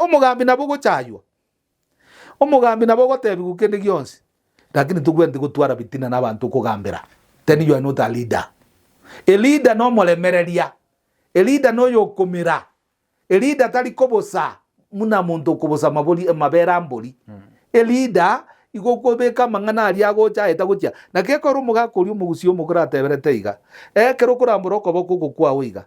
Omogambi nabo ogochaywa, omogambi nabo ogotebigwa kende gionsi, lakini togwenereti gotwara bitina na abanto okogambera, then you are not a leader. A leader nomoremereria, a leader noyokomera, a leader tari kobosa buna monto okobosa amabori amabere a mbori. A leader igo okobeka amang'ana aria agocha aeta gochia. Naki ekero omogaka oria omogusia omokoro ateberete iga, ekero okorambora okoboko oko kwao iga,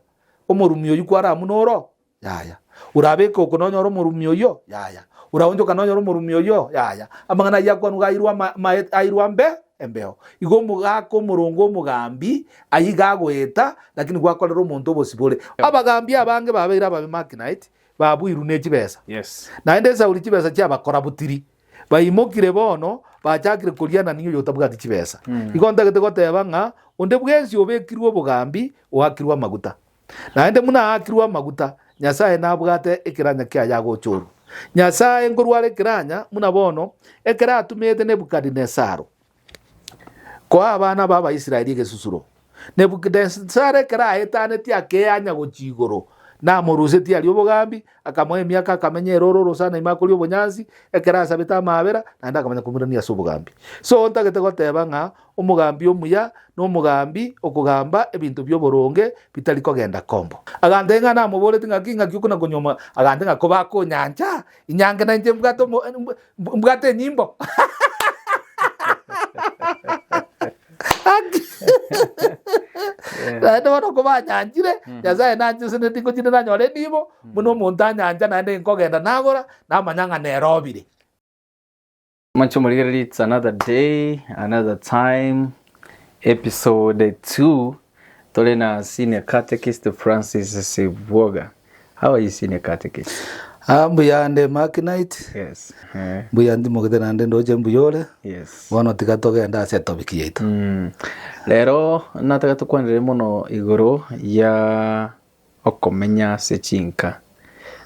omorumi oyio kwaramuna oro? Yaya. Orabeke oko nonyore omorumi oyio? Yaya. Oraonchoka nonyore omorumi oyio? Yaya. Amang'ana ayio akwanwa iga airwe ama ama airwe ambe embeo. Igo omogaka omoronge omogambi ayio iga agoeta, lakini gwakorera omonto obosibore. Abagambi abange babeire ababe Mark Knight, babuirwe ne chibesa. Yes. Naende esauri chibesa chiabakora butiri. Baimokire bono, bachakire korianania oyotabwati chibesa. Igo ntagete goteba ng'a onde bwensi obekirwe obogambi oakirwe amaguta. Naende buna aakirwe amaguta, Nyasae nabwate ekeranya kiaye agochorwa. Nyasae nkorwa are ekeranya, buna bono, ekero atumete Nebukadinesaro koa abana b'Abaisraeli egesusuro. Nebukadinesaro ekero aetanetie akeanya gochia igoro, namorusetie aria obogambi, akamoa emiaka akamenya ere ore orosana ime akoria obonyansi, ekero asabete amaabera, naende akamanya komoirania ase obogambi. So ntagete goteba ng'a Omogambi omuya nomogambi okogamba ebinto bi'oboronge bitari kogenda kombo. Agantebia ng'a namoboretie ng'aki ng'aki okona konyuoma, agantebia ng'a kobakonyancha inyange nainche mbwate omo mbwate enyimbo. Aki naende bono kobanyanchire, Nyasaye nanchesenetie ngochire nanyore enibo, buna omonto anyancha naende nkogenda nagora, namanya ng'a nerobire. Moche morigererie it's another day, another time, episode 2 tore na senior catechist Francis Sibwoga. How are you senior catechist? Ah, mbuya ande Mark Knight, Yes. Eh, mbuya ndimogete naende ndoche mbuya ore, yes. bono tiga togende ase etopic yaito. Mm. Rero nataka tokwanere mono igoro ya okomenya ase chinka.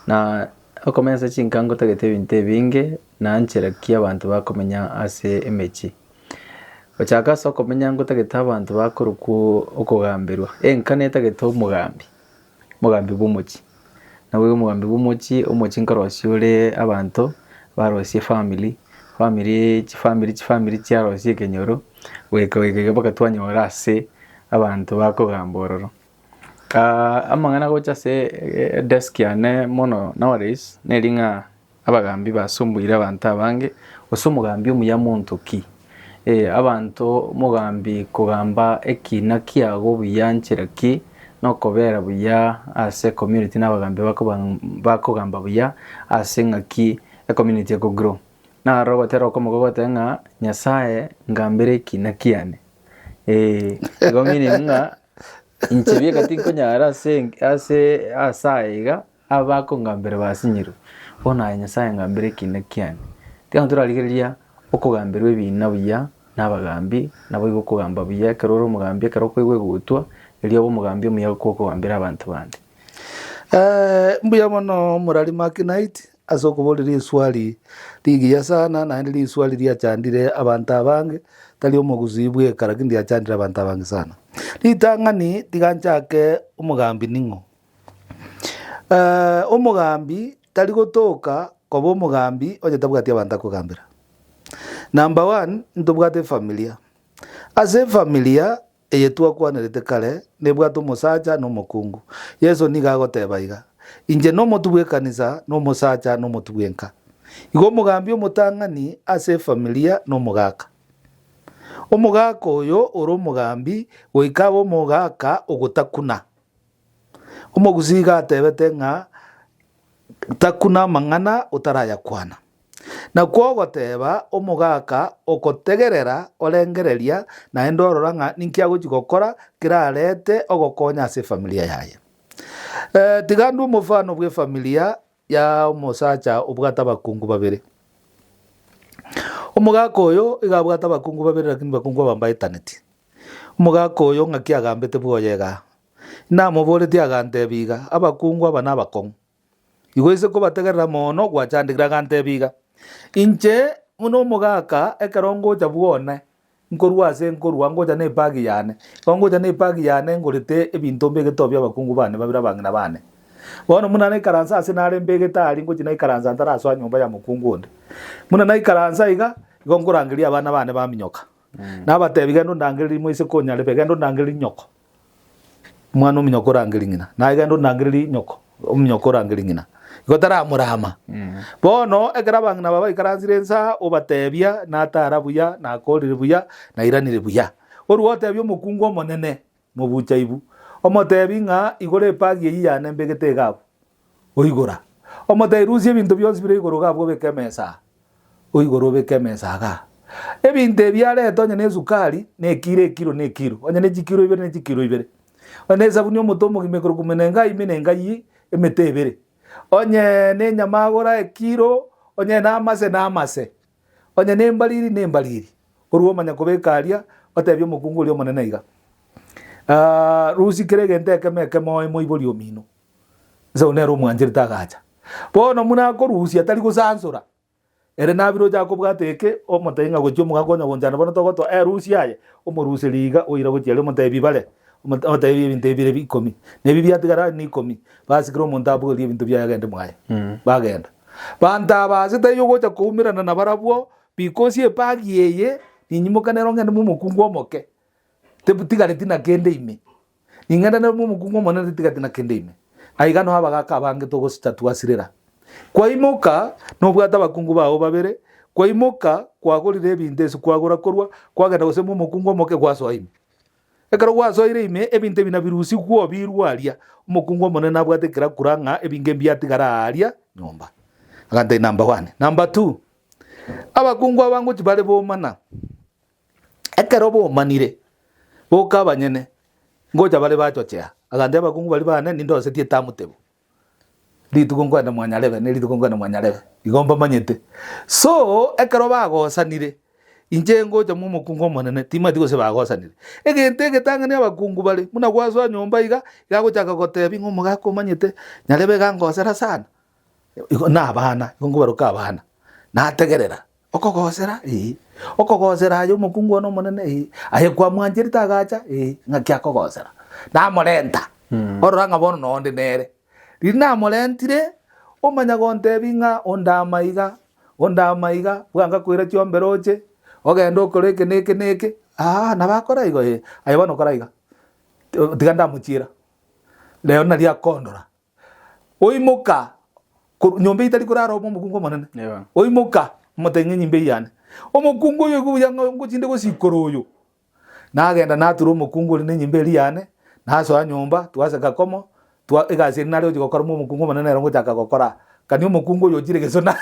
Na okomenya ase chinka ngotagete ebinto ebinge, na nchera ki abanto bakomenya ase emechie. Gochaka ase okomenya ngotagete abanto bakorokwa okogamberwa, enka netagete omogambi, omogambi bwa omochie. Naboigo omogambi bwa omochie, omochie nkorosia ore abanto, barosie efamiri, famiri chifamiri chifamiri chiarosia ekenyoro, goika goika iga mpaka twanyora ase abanto bakogamba ororo. Amang'ana gocha ase edesk yane mono nowadays neri ng'a abagambi basumbuire abanto abange, gose omogambi omuya monto ki? Abanto omogambi kogamba ekina kiago buya nchera ki, na okobera buya ase ecommunity na abagambi bakogamba buya ase ng'aki ecommunity eko grow. Naro ogotera okomo gogoteba ng'a Nyasaye ngambere ekina kiane, igo meaning ng'a Inche bieka tinkonyara ase ase ase aya iga, abakongambera basinyirwe. Bono aye Nyasaye ngambere ekiina kiane. Tiga torarigereria okogamberwa ebiina buya na abagambi, naboigo okogamba buya ekero ore omogambi ekero okoigwa egutwa, erio obe omogambi omuya gokogambera abanto bande. Mbuya mono omorari Mark Knight ase okoboria riswali rigiya sana naende riswali riachandire abanto abange, tari omogusii bweka lakini riachandire abanto abange sana. Ritang'ani tiga nchake omogambi ning'o? Omogambi tari gotoka koba omogambi onye tabwati abanto akogambera. Number one, ntobwate efamilia, ase efamilia Eye twakwanerete kare nebwate omosacha na omokungu. Yeso nigo agoteba iga, Inche nomotwe bw'ekanisa, na omosacha nomotwe bw'enka. Igo omogambi omotang'ani ase efamilia nomogaka. Omogaka oyo ore omogambi goika abe omogaka ogotakuna. Omogusii iga atebete ng'a takuna amang'ana otarayakwana. Nakwo ogoteba omogaka ogotegerera orengereria naende orora ng'a ninki agochia gokora kerarete ogokonya ase efamilia yaye. Tiga ndwe omofano bw'efamilia ya omosacha obwate abakungu babere. Omogaka oyo iga abwate abakungu babere lakini bakungu aba mbaetaneti. Omogaka oyo ng'aki agambete bwoye igaa? Namoboretie agantebia iga, abakungu aba nabakong'u. Igo ase kobategerera mono gwachandekire agantebia iga, Inche buna omogaka ekero ngocha bwone, nkorwa ase nkorwa ngocha na ebag yane, igo ngocha na ebag yane ngorete ebinto mbegete oo bi'abakungu bane babere abang'ina bane. Bono buna naikaransa ase nare mbegete aria ngochia naikaransa ntarasoa nyomba ya mokungu onde. Buna naikaransa iga, igo nkorangeria abana bane baminyoka. Nabatebia, Genda ondangererie moiseke onyarebe, genda ondangererie nyoko. Omwana ominyoka orangerie ng'ina, naye genda ondangererie nyoko, ominyoka orangerie ng'ina. Igo taramorama. Bono ekero abang'ina aba baikaransire inse aa, obatebia, natara buya, nakorire buya, nairanire buya. Orue otebie omokungu omonene, mobucha ibu, omotebi ng'a igora epagi eyio yane mbegete iga abwo, oigora. Omotebi rusia ebinto bionsi bire igoro iga abwo obeke emesa aa, oigore obeke emesa igaa. Ebinto ebi arete onye na esukari, na ekiro ekiro na ekiro, onye ne chikiro ibere ne chikiro ibere, onye na esabuni omote omogima ekorokwa menengai menengai emete ebere, onye na enyama agora ekiro, onye na amase na amase. Onye nembariri, nembariri. Korwa omanye kobeka aria, otebie omokungu oria omonene iga, Ah, rusia kera egento ekemo ekemo oe moibori omino. Esau nere omwancherete agacha. Bono buna akorusia tari gosansora, ere nabire ocha kobwata eke, omotebie ng'a gochia omogaka onya gonchana bono togotoa, eh rusia aye, omoruserie iga oira gochia aria omotebie bibare, omote omotebie ebinto ebi bire ikomi, na ebi biatigara ni ikomi, basi kera omonto abogorie ebinto biaye agende mwaye. Bagenda. Banto aba ase taiyo ogocha koumerana nabarabwo, because ebagi eye ninyimoka nero ngende momokungu omoke, tigareti na kende ime. Ning'ende nero momokungu omonene tigareti na kende ime. Aiga noo abagaka abange togosicha twasirera. Kwaimoka nobwate abakungu bao babere, kwaimoka kwagorire ebinto ase kwagora korwa, kwagenda gose momokungu omoke gwasoa ime. Ekero gwasoire ime, ebinto ebi nabirusigwe obirwe aria. Omokungu omonene nabwate ekerakura ng'a ebinge mbiatigara aaria nyomba. Agantebia number one. Number two, abakungu aba ngochia bare bomana. Ekero bomanire, boka abanyene, ngocha bare bachochea. Agantebia abakungu baria bane nindosetie etimetable. Rituko nkoenda mwanyarebe, ne rituko nkoenda mwanyarebe, igo mbamanyete. So, ekero bagosanire, inche ngocha mwa omokungu omonene, timanyeti gose bagosanire. Egento egetang'ani abakungu bare, buna gwasoa nyomba iga, iga agochaka gotebia ng'a omogaka omanyete, nyarebe iga angosera sana, igo na abana, igo nkobaroka abana, nategerera. Okogosera, ee. Okogosera aye omokungu one omonene, ee. Aye kwamwancherete agacha, ee. Ng'aki akogosera? Namorenta, orora ng'a bono nonde nere. Riria namorentire, omanya gontebia ng'a onde amaiga, onde amaiga, bwanga koira chiombe roche, ogende okore eke na eke na eke, aa nabo akora igo ee. Aye bono kora iga, tiga ndamochiera, rero nario akondora. Oimoka korwa nyomba eyio tari korara obe omokungu omonene. Yeah. Oimoka omotebi ng'a enyimba eyio yane. Omokungu oyo oigwe buya ng'a ngochinde gosikora oyo. Nagenda natura omokungu oria na enyimba eria yane, nasoa nyomba, twaseka komo, twa egasi eria nare gochia gokora mwa omokungu omonene nere ngochaka gokora. Kani omokungu oyo ochire gesona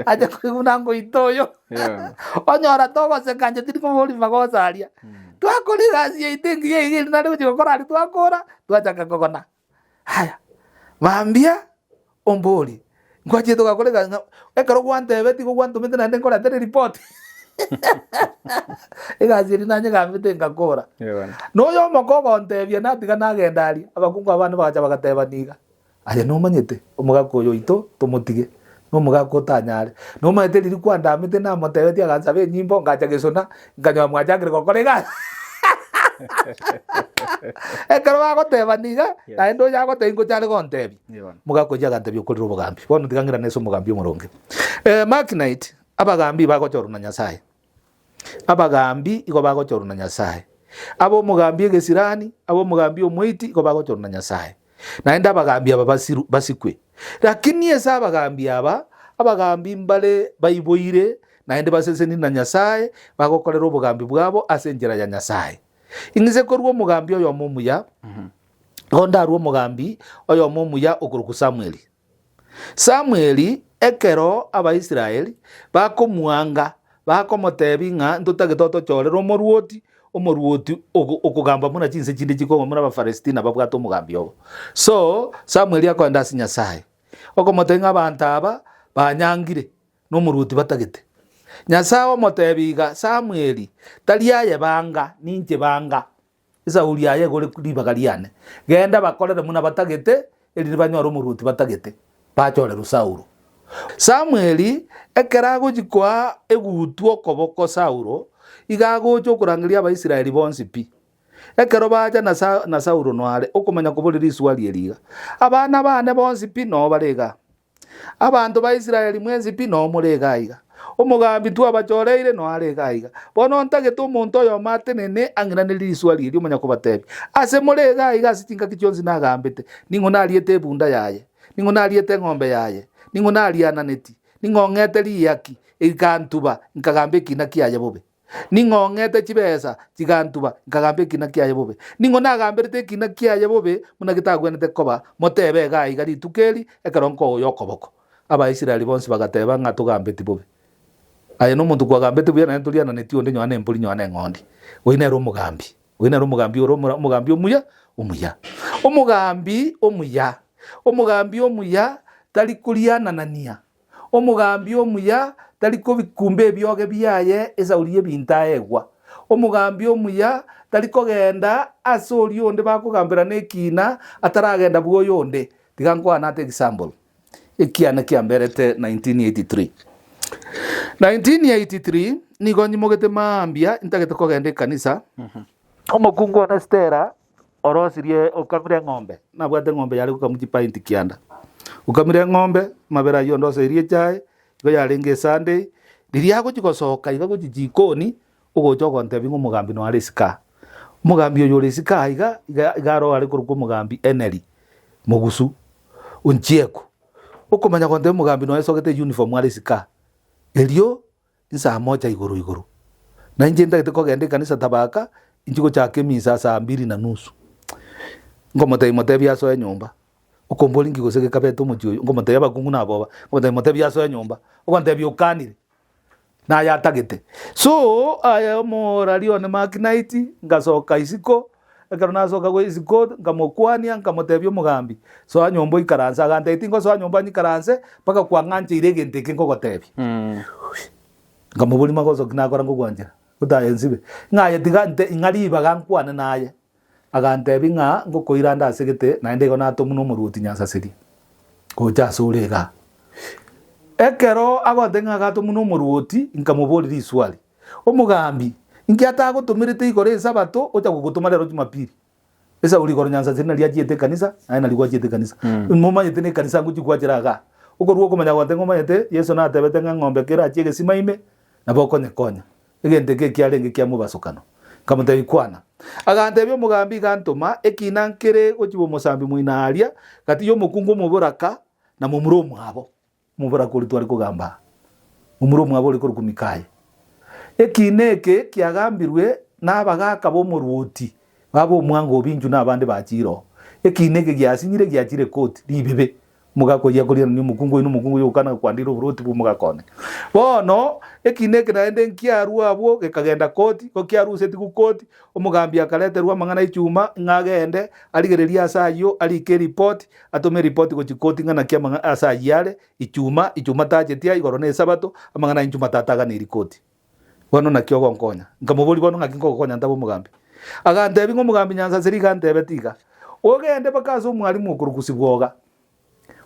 ache koigwa buna ngoita oyo. Yeah. Onyora togoseka inche tindi koboria magoso aria. Twakora egasi yaito engiya iga eria nare gochia gokora aria twakora, twachaka kogona. Aya, mambia omborie, nkwachiete ogakora egasi ng'a ekero gwantebetie igo gwantomete naende nkoretere eripoti. Egasi eria nanyegambete ngakora. Eeh. Na oyo omoka ogontebia natiga nagenda aria, abakungu abande bagacha bagatebania iga. Aye nomanyete omogaka oyo oito tomotige, nomogaka otanyare. Nomanyete riria kwandamete namotebetie agansaba enyimbo ngacha gesona, nkanyora mwachakire gokora egasi. Ekero bagotebana iga, Yes. naende oyo agotebia ngocha are gontebia. Eeh. Omogaka oyio agantebia okorire obogambi. Bono tiga ng'irane ase omogambi omoronge. Mark Knight, abagambi bagochorwa na Nyasaye. Abagambi igo bagochorwa na Nyasae. Abe omogambi egesirani, abe omogambi omoiti, igo bagochorwa na Nyasae. Naende abagambi aba basiru basikwe. Lakini ase abagambi aba, abagambi mbare baiboire naende basesenire na Nyasae, bagokorera obogambi bwabo ase enchera ya Nyasae. Ing'ise korwa omogambi oyomo omuya, igo ndarue omogambi oyomo omuya okorokwa Samweli. Samweli ekero Abaisraeli bakomwanga, bakomotebia ng'a ntotagete otochorere omorwoti, omorwoti okogamba buna chinse chinde chikogamba buna Abafarestina babwate omogambi obo. So, Samweli akoenda ase Nyasae, okomotebia ng'a abanto aba banyangire, nomorwoti batagete. Nyasae omotebia iga, Samweli, tari aye banga, ninche banga. Esauri aye egore ribaga riane. Genda bakorere buna batagete, erinde banyore omoruoti batagete, bachorerwe Saulo. Samweli ekero agochia koa egutwa okoboko Saulo, iga agocha okorangeria Abaisraeli bonsi pi. Ekero bacha na Sa, na Saulo noare, okomanya koboria risuari eri iga, Abana baane bonsi pi noo bare igaa? Abanto ba Israeli mwensi pi noo more igaa iga? Omogambi twabachoreire noo are igaa iga. Bono ntagete omonto oyomo atenene ang'iranerie risuari eri omanya kobatebia, Ase more igaa iga ase chingaki chionsi nagambete, ning'o nariete ebunda yaye? Ning'o nariete eng'ombe yaye? Ning'o nariananeti? Ning'o ong'ete riaki, rikantuba, nkagamba ekina kiaye bobe? Ning'o ong'ete chibesa, chigantuba, nkagamba ekina kiaye bobe? Ning'o nagamberete ekina kiaye bobe buna getagwenerete koba? Motebe iga aiga rituko eri, ekero nkogoya okoboko. Abaisraeli bonsi bagateba ng'a togambeti bobe. Aye nomonto kwagambete buya naende toriananeti onde nyoa nembori nyoa neng'ondi. Oyio nere omogambi. Oyio nere omogambi ore omogambi omuya, omuya. Omogambi omuya. Omogambi omuya tari koriananania. Omogambi omuya tari kobikumba ebioge biaye esauri y'ebinto aegwa. Omogambi omuya tari kogenda ase oria onde bakogamberana ekiina ataragenda bw'oyo onde. Tiga nkwane ate example. Ekiane kiamberete 1983. 1983 nigo nyimogete mambia ntagete kogenda ekanisa. Omokungu one Stella orosirie okamire eng'ombe, nabwate eng'ombe yare gokamwa chipainti kianda. Okamire eng'ombe, amabere ayio ondoseirie echae, igo yarenge esunday, riria agochi gosoka iga gochia jikoni, ogocha ogontebia ng'a omogambi noare isiko aa. Omogambi oyo ore isiko aa iga, iga iga aro are korokwa omogambi Henry Mogusu, Onchieko. Okomanya gontebia omogambi noe esogete euniform are isiko aa, erio Insaa mocha igoro igoro. Na inche ntagete kogenda ekanisa Tabaka, inchi gochaka emisa saa mbiri na nusu. Nkomotebia motebie asoe nyomba. Okomboria nki gose gekabete omochie oyo, nkomotebia abakungu naboba, nkomotebia motebie asoe nyomba. Ogontebia okanire, naye atagete. So, aye omorari one Mark Knight, ngasoka isiko, Ekero nasoka gochia isiko, nkamokwania, nkamotebia omogambi, Soa nyomba oikaranse. Agantebia, Tingosoa nyomba nyikaranse mpaka kwang'ancheire egento eke nkogotebia. Nkamoboria, Magoso ki nakora nkogwanchera? Gotaya ensibe. Ng'a aye tiga nte ing'a ribaga nkwane naye. Agantebia ng'a ngokoira ande ase gete, naende igo natomwa nomoruoti Nyansaseria gocha asore igaa. Ekero agotebia ng'a agatomwa nomoruoti, nkamoboria riswali, Omogambi, inki atagotomerete igoro Esabato ocha gogotoma rero Jumapili? Esauri igoro Nyansa nari achiete ekanisa, naye nari gwachiete ekanisa. Momanyete na ekanisa ngochia gwachera igaa. Okorwa okomanya gwante ngomanyete, Yeso natebete ng'a eng'ombe kerachie egesima ime, nabo okonyekonya. Egento eke ekiarenge kia mobasokano. Nkamotebia, Kwana. Agantebia, Omogambi iga antoma, ekina nkere gochia bomosambi moino aria, gati y'omokungu omoboraka na momura omwabo. Omoboraka oria tware kogamba aa, momura omwabo ore korokwa Mikaya. Ekiina eke kiagambirwe nabagaaka b'omorwoti baba omwango o binchu na abande bachiire oo. Ekiina eke giasinyire giachire koti ribebe. Omogaka oyio akorianania omokungu oyo na omokungu oyo ogokana kwandire oborwoti bw'omogaka one. Bono ekiina eke naende nkiarua abwo gekagenda koti, igo kiarusetigwe koti, omogambi akareterwa amang'ana echuma ng'a agende arigererie ase ayio arike eripoti, Atome ripoti gochia koti ng'a naki amang'ana ase ayio are, Ichuma, ichuma tacheti aa igoro n'Esabato, amang'ana a inchuma tataganeiri koti. Bono naki ogonkonya? Nkamoboria, Bono ng'aki nkogokonya ntabe omogambi? Agantebia ng'a omogambi Nyansaseri iga antebeti iga, Ogende mpaka ase omwalimu okorokwa Sibwoga,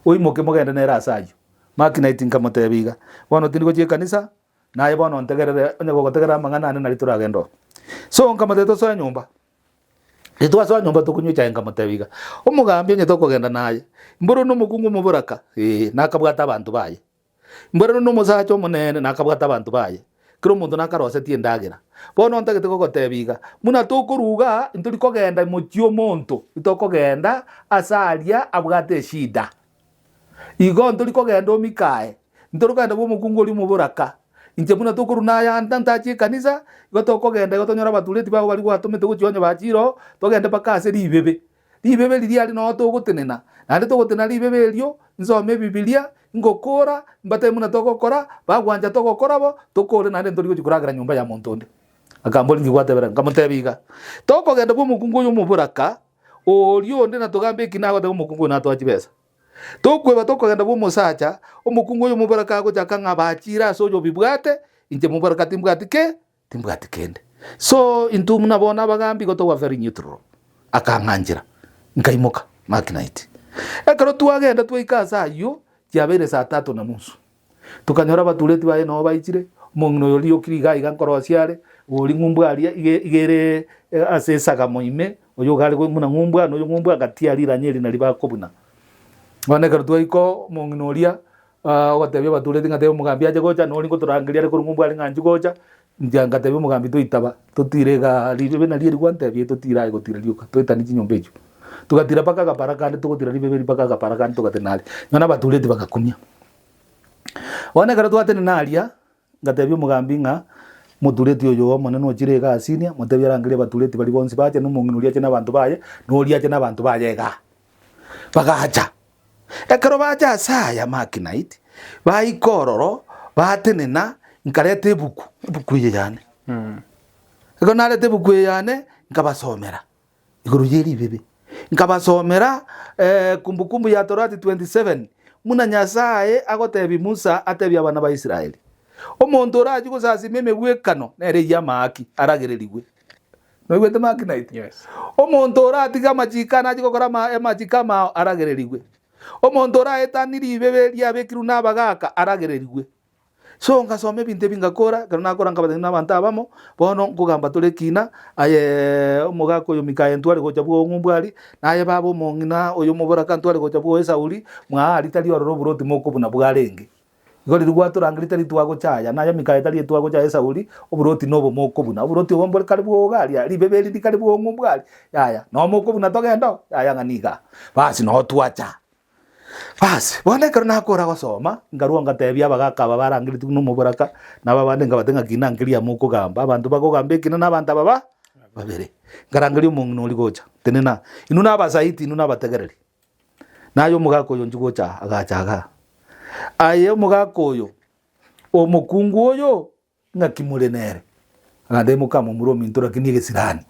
oimoke mogende nere ase ayio. Mark Knight nkamotebia iga, Bono tindi gochia ekanisa, naye bono ontegerere, onye gogotegerera amang'ana ane nari toragende oo. So nkamotebia tosoe nyomba. Titwasoa nyomba tokonywa echae nkamotebia iga, Omogambi onye tokogenda naye, mboro nomokungu omoboraka, ee, nakabwate abanto baye. Mboro nomosacha omonene, nakabwate abanto baye. Kera omonto nakarosetie endagera. Bono ntagete gogotebia iga, buna tokoruga aa, ntori kogenda mochie omonto, itokogenda ase aria abwate eshida. Igo ntori kogenda omikae, ntori kogenda bw'omokungu oria omoboraka. Inche buna tokorwa naye anta ntachie ekanisa, igo tokogenda igo tonyore abatureti bago baria gwatomete gochia onye bachire oo, togende mpaka ase ribebe. Ribebe riria aria noo togotenena, naende togotenena ribebe erio, nsome ebibilia, ngokora, mbatebie buna togokora, bagwancha togokora bo, tokore naende ntori gochia koragera nyomba ya monto onde. Akamboria inki gwatebera? Nkamotebia iga, tokogenda bw'omokungu oyo omoboraka, Oria onde natogambe ekina agoteba omokungu oyo natoa chibesa. Tokweba tokogenda bw'omosacha, omokungu oyo omoboraka agochaka ng'a bachiire ase oyo obibwate, inche moboraka timbwati ke, timbwati kende. So intwe buna bono abagambi igo togwa very neutral. Akang'anchera, nkaimoka Mark Knight. Ekero twagenda twaika ase ayio, chiabeire saa tatu na nusu. Tokanyora abatureti baye noo baichire, omong'ina oyo riokire iga iga nkorosia are, Oria ng'umbu aria iga iga ere ase esagamo ime, oyo iga are buna ng'umbu na oyo ng'umbu agatia riranya eri nario bakobuna. Bono ekero twaika omong'ina oria, ogotebia abatureti ng'a tebia omogambi ache gocha, nori ngotorangeria are korwa ng'umbu are ng'a inchuo gocha, inche ngatebia omogambi toitaba, totire igaa ribebe nario eri gwantebia totire aye gotira rioka, toetanie chinyomba echio. Togatira mpaka agapara kande togotira ribebe eri mpaka agapara kande togatenena aria. Nonya abatureti bagakumia. Bono ekero twatenena aria, Ngatebia omogambi ng'a motureti oyo omonene ochire iga Asinia, motebie arangerie abatureti baria bonsi bache, na omong'ina oria ache nabanto baye, na oria ache nabanto baye igaa. Bagacha. Ekero bacha ase aya Makinait, baika ororo, batenena, nkareta ebuku, ebuku eye yane. Ekero nareta ebuku eye yane, nkabasomera. Igoro ye ribebe. Nkabasomera Kumbukumbu ya Torati 27, buna Nyasae agotebia Musa atebie abana ba Israeli, Omonto orachie gosasima emegwekano nere eyio amaaki aragererigwe. Noigwete Mark Knight? Yes. Omonto oratige amachiko ane achie gokora ama- amachiko amao aragererigwe. Omonto oraetanie ribebe riabekirwe nabagaaka aragererigwe. So ngasoma ebinto ebi ngakora, ekero nakora nkabatebia buna abanto abamo, bono nkogamba tore ekina, ayeee omogaka oyo Mikaya ntware gocha bwogo ng'umbu aria, naye baba omong'ina oyo omoboraka ntware gocha bwogo Esauli, mwaa aria tari ororo oboroti mokobuna bwarenge. Igo riria gwatorangeria tari twagocha aya, naye Mikaya tari etwagocha Esauli, oboroti nobo mokobuna. Oboroti obo mbore kare bwogo aria, ribebe eri ndikare bwogo ng'umbu aria, yaya, noo mokobuna togende oo, yaya ng'a nigaa. Basi noo twacha. Basi, bono ekero nakora gosoma, nkarua ngatebia abagaka aba barangeretie buna omoboraka, na aba abande nkabatebia ng'a kina nkeria mokogamba, abanto bakogamba ekina na abanto aba ba babere. Nkarangeria omong'ina oria gocha, tenena, inwe na abasaiti, inwe na abategereri. Naye omogaka oyo inchuo gocha aa, agacha igaa. Aye omogaka oyo, omokungu oyo, Ng'aki more nere? Agantebia, Mokamomura ominto lakini egesirani.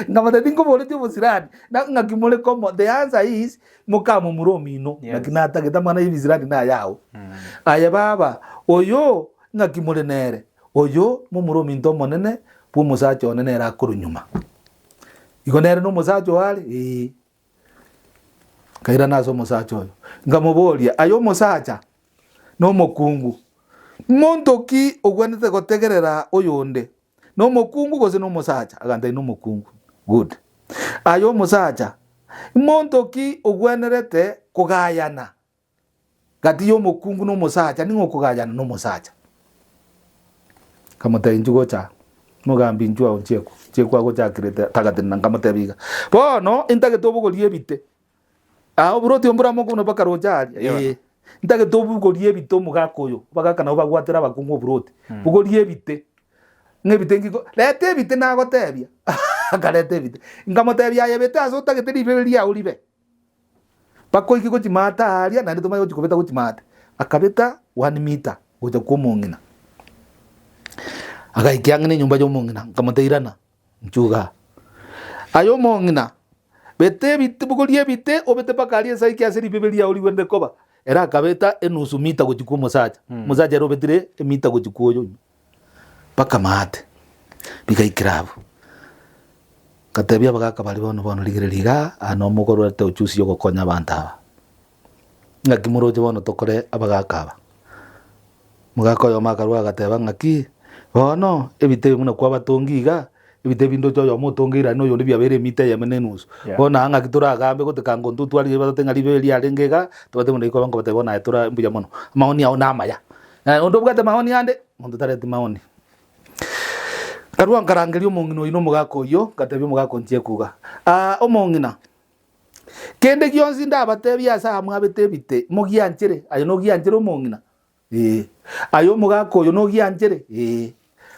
Nkamotebia, Tinkoboretie obosirani, na ng'aki more komo? The answer is, mokamomura omino, Yes. naki natagete amang'ana y'ebisirani nayao. Aye baba, oyo ng'aki more nere? Oyo momura ominto omonene bw'omosacha one nere akorwa nyuma. Igo nere nomosacha oo are? Ee. Nkairana ase omosacha oyo, nkamoboria, Aye omosacha, nomokungu, monto ki ogwenerete gotegerera oyonde, nomokungu gose nomosacha? Agantebia, Nomokungu. Good. Aye omosacha, monto ki ogwenerete kogayana Gati y'omokungu na omosacha, ning'o okogayana nomosacha? Nkamotebia, Inchuo gocha aa. Omogambi, inchuo ao nchiekwa. Nchiekwa agochakire tagatenena. Nkamotebia iga, Bono intagete obogorie ebite. Aa oboroti obo mboramo buna mpaka roche aria. Ee. Ntagete obogorie ebite omogaka oyo. Abagaka nabo bagwatera abakungu oboroti. Bogoria ebite. Ng'a ebite ngiko, reta ebite nagotebia. Akareta ebite. Nkamotebia, aye bete ase otagete ribebe riao ribe. Bakoikia gochimata aaria, naende tomanye gochia kobeta gochimata. Akabeta one meter gocha kwa omong'ina. Agaikia ang'e na enyomba ya omong'ina, nkamotebia irana, inchuo igaa. Aye omong'ina, beta ebite bogoria ebite obete mpaka aria ensaiki ase ribebe riao rigwenerete koba. Ere akabeta enusu meter gochia kwa omosacha, omosacha ere obetire emeter gochia kwa oyo ime. Mpaka maate, bigaikera abwo. Ngatebia abagaka baria bono bono rigereria igaa, aa noo mokorwete uchusi ya ogokonya abanto aba. Ng'aki moroche bono tokore abagaka aba? Omogaka oyomo akarwa agateba ng'aki, bono ebite ebi buna kwabatongia iga, ebite ebi ndoche oyomo otongeire aria na oyonde biabeire emita eyemo na enusu. Yeah. Bono aa ng'aki toragambe goteka ngo intwe twarigereria batote ng'a ribe riarenge igaa, tobate buna rikoba nkobatebia bono aye tora mbuya mono. Amaoni ao namaya. Onde obwate maoni ande? Monto tareti maoni. Nkarua nkarangeria omong'ina oyio na omogaka oyio, ngatebia omogaka onchie kuga, Aa, omong'ina, kende gionsi ndabatebie ase aa mwabete ebite, mogianchere? Aye nogianchere omong'ina? Ee. Aye omogaka oyo nogianchere? Ee.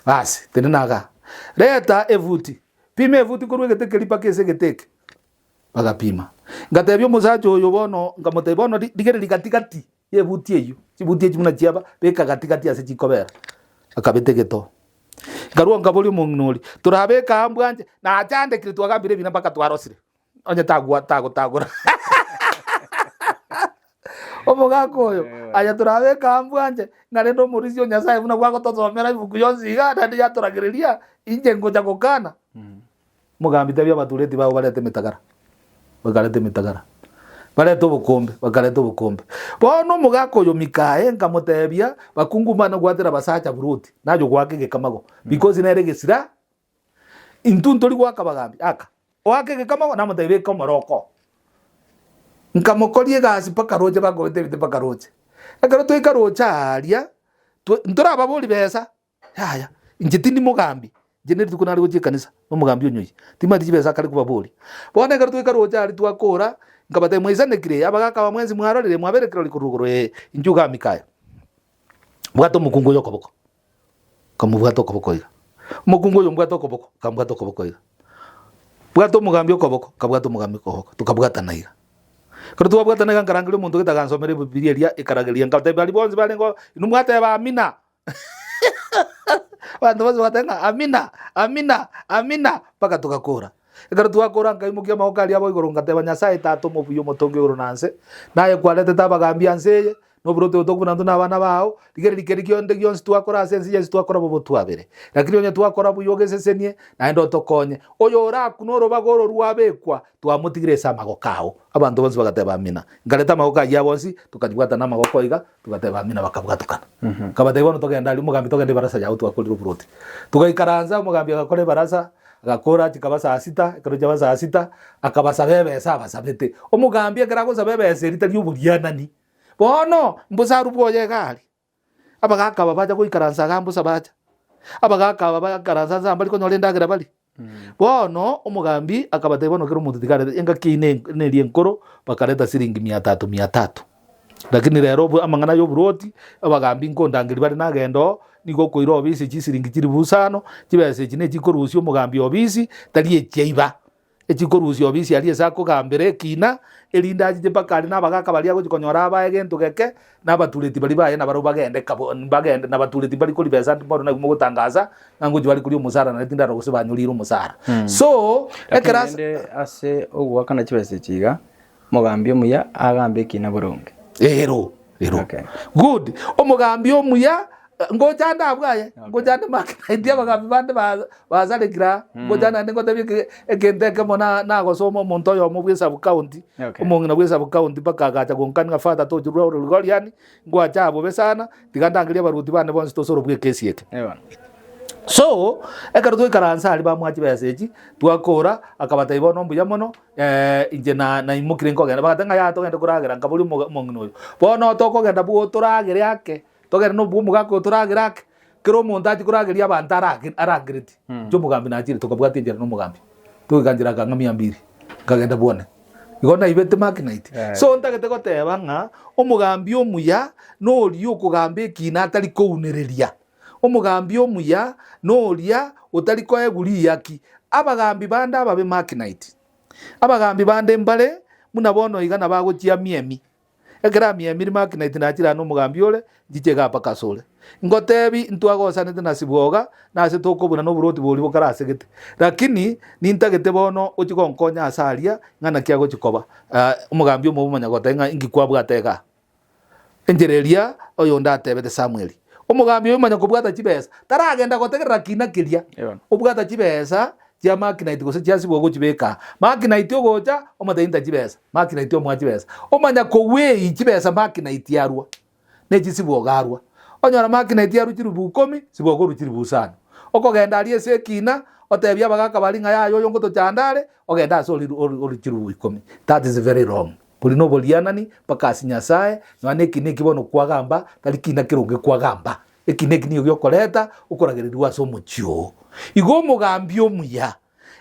Basi, tenena igaa. Reta efuti, pima efuti korwa egete keria mpaka ase egete eke. Bagapima. Ngatebia omosacha oyo bono, nkamotebia, bono rigereria gati gati Y'ebuti eyio, chibuti echi buna chiaba, beka gati-gati ase chikobera. Akabeta egetoo. Nkarua nkaboria omong'ina oria, Torabeke aa mbwanche? Nachandekire twagambire ebina mpaka twarosire. Onye tagwa tagotagora. Omogaka oyo, aye torabeke aa mbwanche, ng'a rende omorisia o Nyasae buna bwagotosomera ebuku yonsi iga, naende yatoragereria, inche ngocha gokana. Omogambi tebia abatureti bao barete emetagara. Bakareta emetagara. Barete obokombe, bakareta obokombe. Bono omogaka oyo Mikae nkamotebia, Bakungu mbane gwatera abasacha buroti, naye ogoaka egekamago, because nere egesira, intwe ntori goaka abagambi, aka. Oake egekamago, namotebia beka omoroko. Nkamokoria egasi mpaka roche bakobeta ebite mpaka roche. Ekero twaika roche aaria, twe ntorababori besa. Yaya, inche tindi mogambi, inche nerituko nare gochia ekanisa, nomogambi onyoyie, timanyeti chibesa akare kobaboria. Bono ekero twaika roche aria twakora, nkabatebia mwaisanekire, abagaka aba mwensi mwarorire, mwabere kirori korwa igoro ee, inchuo iga Mikayo, bwata omokungu oyo okoboko, nkamobwata okoboko iga, omokungu oyo mbwate okoboko, akambwata okoboko iga, bwata omogambi okoboko, nkabwata omogambi okoboko, tokabwatana iga. Ekero twabwatana iga nkarangeria omonto gete agansomera ebibiria eria ekarageria, nkabatebia baria bonsi barenge oo, inwe mwateba amina. Abanto bonsi bagateba ng'a amina, amina, amina, mpaka togakora. Ekero twakora nkaimokia amaboko aria abo igoro ngateba, Nyasae Tata omobuya omotongi o igoro na nse, naye kwaretete abagambi ase eye, na oboroti obo tokobuna intwe na abana bao, rigereria keria kionde gionsi twakora ase ense yaito twakora bobe otwabere. Lakini onye twakora buya ogesesenie, naende otokonye. Oyo orakune orobaga oro rwabekwa, twamotigire ase amagoko ao. Abanto bonsi bagateba amina. Nkareta amagoko ayio abo onsi, tukachibwatana amagoko iga, Tugateba amina bakabwatukana. Nkabatebia bono togende aria omogambi togende ebarasa yao twakorire oboroti. Tugaikaransa omogambi agakora ebarasa, agakora chikaba saa sita, ekero chiaba saa sita, akabasaba ebesa abasabete. Omogambi ekero agosaba ebesa eria tari oborianani. Bono, mbosa arwe bwoye iga aria. Abagaka aba bacha goikaransa igaa mbosa bacha. Abagaka aba baikaransa nsa mbari konyora endagera barie. Bono omogambi akabatebia, Bono kera omonto tiga arete engaki eyio ne- neria enkoro, bakareta siringi mia tatu mia tatu. Lakini rero obo amang'ana ya oborwoti, abagambi nkondangeria bare nagenda oo, nigo okoira obisi chisiringi chilifu isano, chibesa echi nechikorusia omogambi obisi, tari echiaiba. Echikorusia obisi aria ase akogambera ekina, erinde achiche mpaka aria na abagaka baria agochia konyora abae egento geke, na abatureti baria baye nabarabwo bagende kabo bagende, na abatureti mbari koria besa bono naki mogotangasa, ng'a ngochia bare koria omosara naende tindarora gose banyorire omosara. So, Lakini ekero ase. rende ase ogoakana chibesa echi iga, omogambi omuya agambe ekina boronge. Ero, ero. Okay. Good. Omogambi omuya, ngocha ande abwo aye, ngocha ande mark nainti abagambi bande ba- basarekire aa, ngocha naende ngotebie eke- egento ekemo na- nagosoma omonto oyomo bwa esub county, Okay. omong'ina bwa esub county mpaka agacha gonkani ng'a father tochirure ore Lugorian, ngwacha aa bobe sana, tiga ndangerie abaruoti bane bonsi tosorobwe ekesi eke. Eeh bono. So, ekero twaikaransa aria bamoa chibesa echi, twakora, akabatebia bono mbuya mono, inche na naimokire nkogenda, bagateba ng'a yaya togende koragera, nkaboria omoga omong'ina oyo, bono tokogenda bwo toragere ake, togende na obwo omogaka oyo toragere ake, kera omonto achie korageria abanto arage arangeretie, inche omogambi nachire tokabwatia enchera na omogambi, togoika nchera akang'a mia mbiri, nkagenda bwone. Igo naibete mark night. So ntagete goteba ng'a, omogambi omuya, noria okogamba ekina atari kounereria. Omogambi omuya noria otari koegwa riaki. Abagambi bande ababe mark night. Abagambi bande mbare buna bono iga nabagochia amiemi. Ekero amiemiri mark night nachire aa nomogambi ore, nchiche igaa mpaka asore. Ngotebi ntwagosanete na Sibwoga nase tokobuna noborwoti boria bokarasegete. Lakini nintagete bono ochie gonkonya ase aria ng'a naki agochia koba. Omogambi omobe omanya goteba ng'a inki kwabwate igaa. Enchera eria oyonde atebete Samweli, Omogambi oyo omanya kobwata chibesa, taragenda gotegerera kina keria, obwata chibesa chia Makinite gose chia Sibwa ogochibeka aa. Makinite ogocha, omotebia nta chibesa, Makinite omoa chibesa. Omanya kogwei chibesa Makinite arwa, ne chisibwa ogarwa. Onyora Makinite arwa chilifu ikomi, Sibwa okorwa chilifu isano. Okogenda aria ase ekina, otebia abagaka baria ng'a yaya oyo ngotochanda are, ogende ase ori ori chilifu ikomi. That is very wrong. Boria noborianani mpaka ase Nyasae, nonya nekina eki bono kwagamba, tari kina keronge kwagamba. Ekina eki nigo giokoreta okoragererigwa ase omochie oo. Igo omogambi omuya,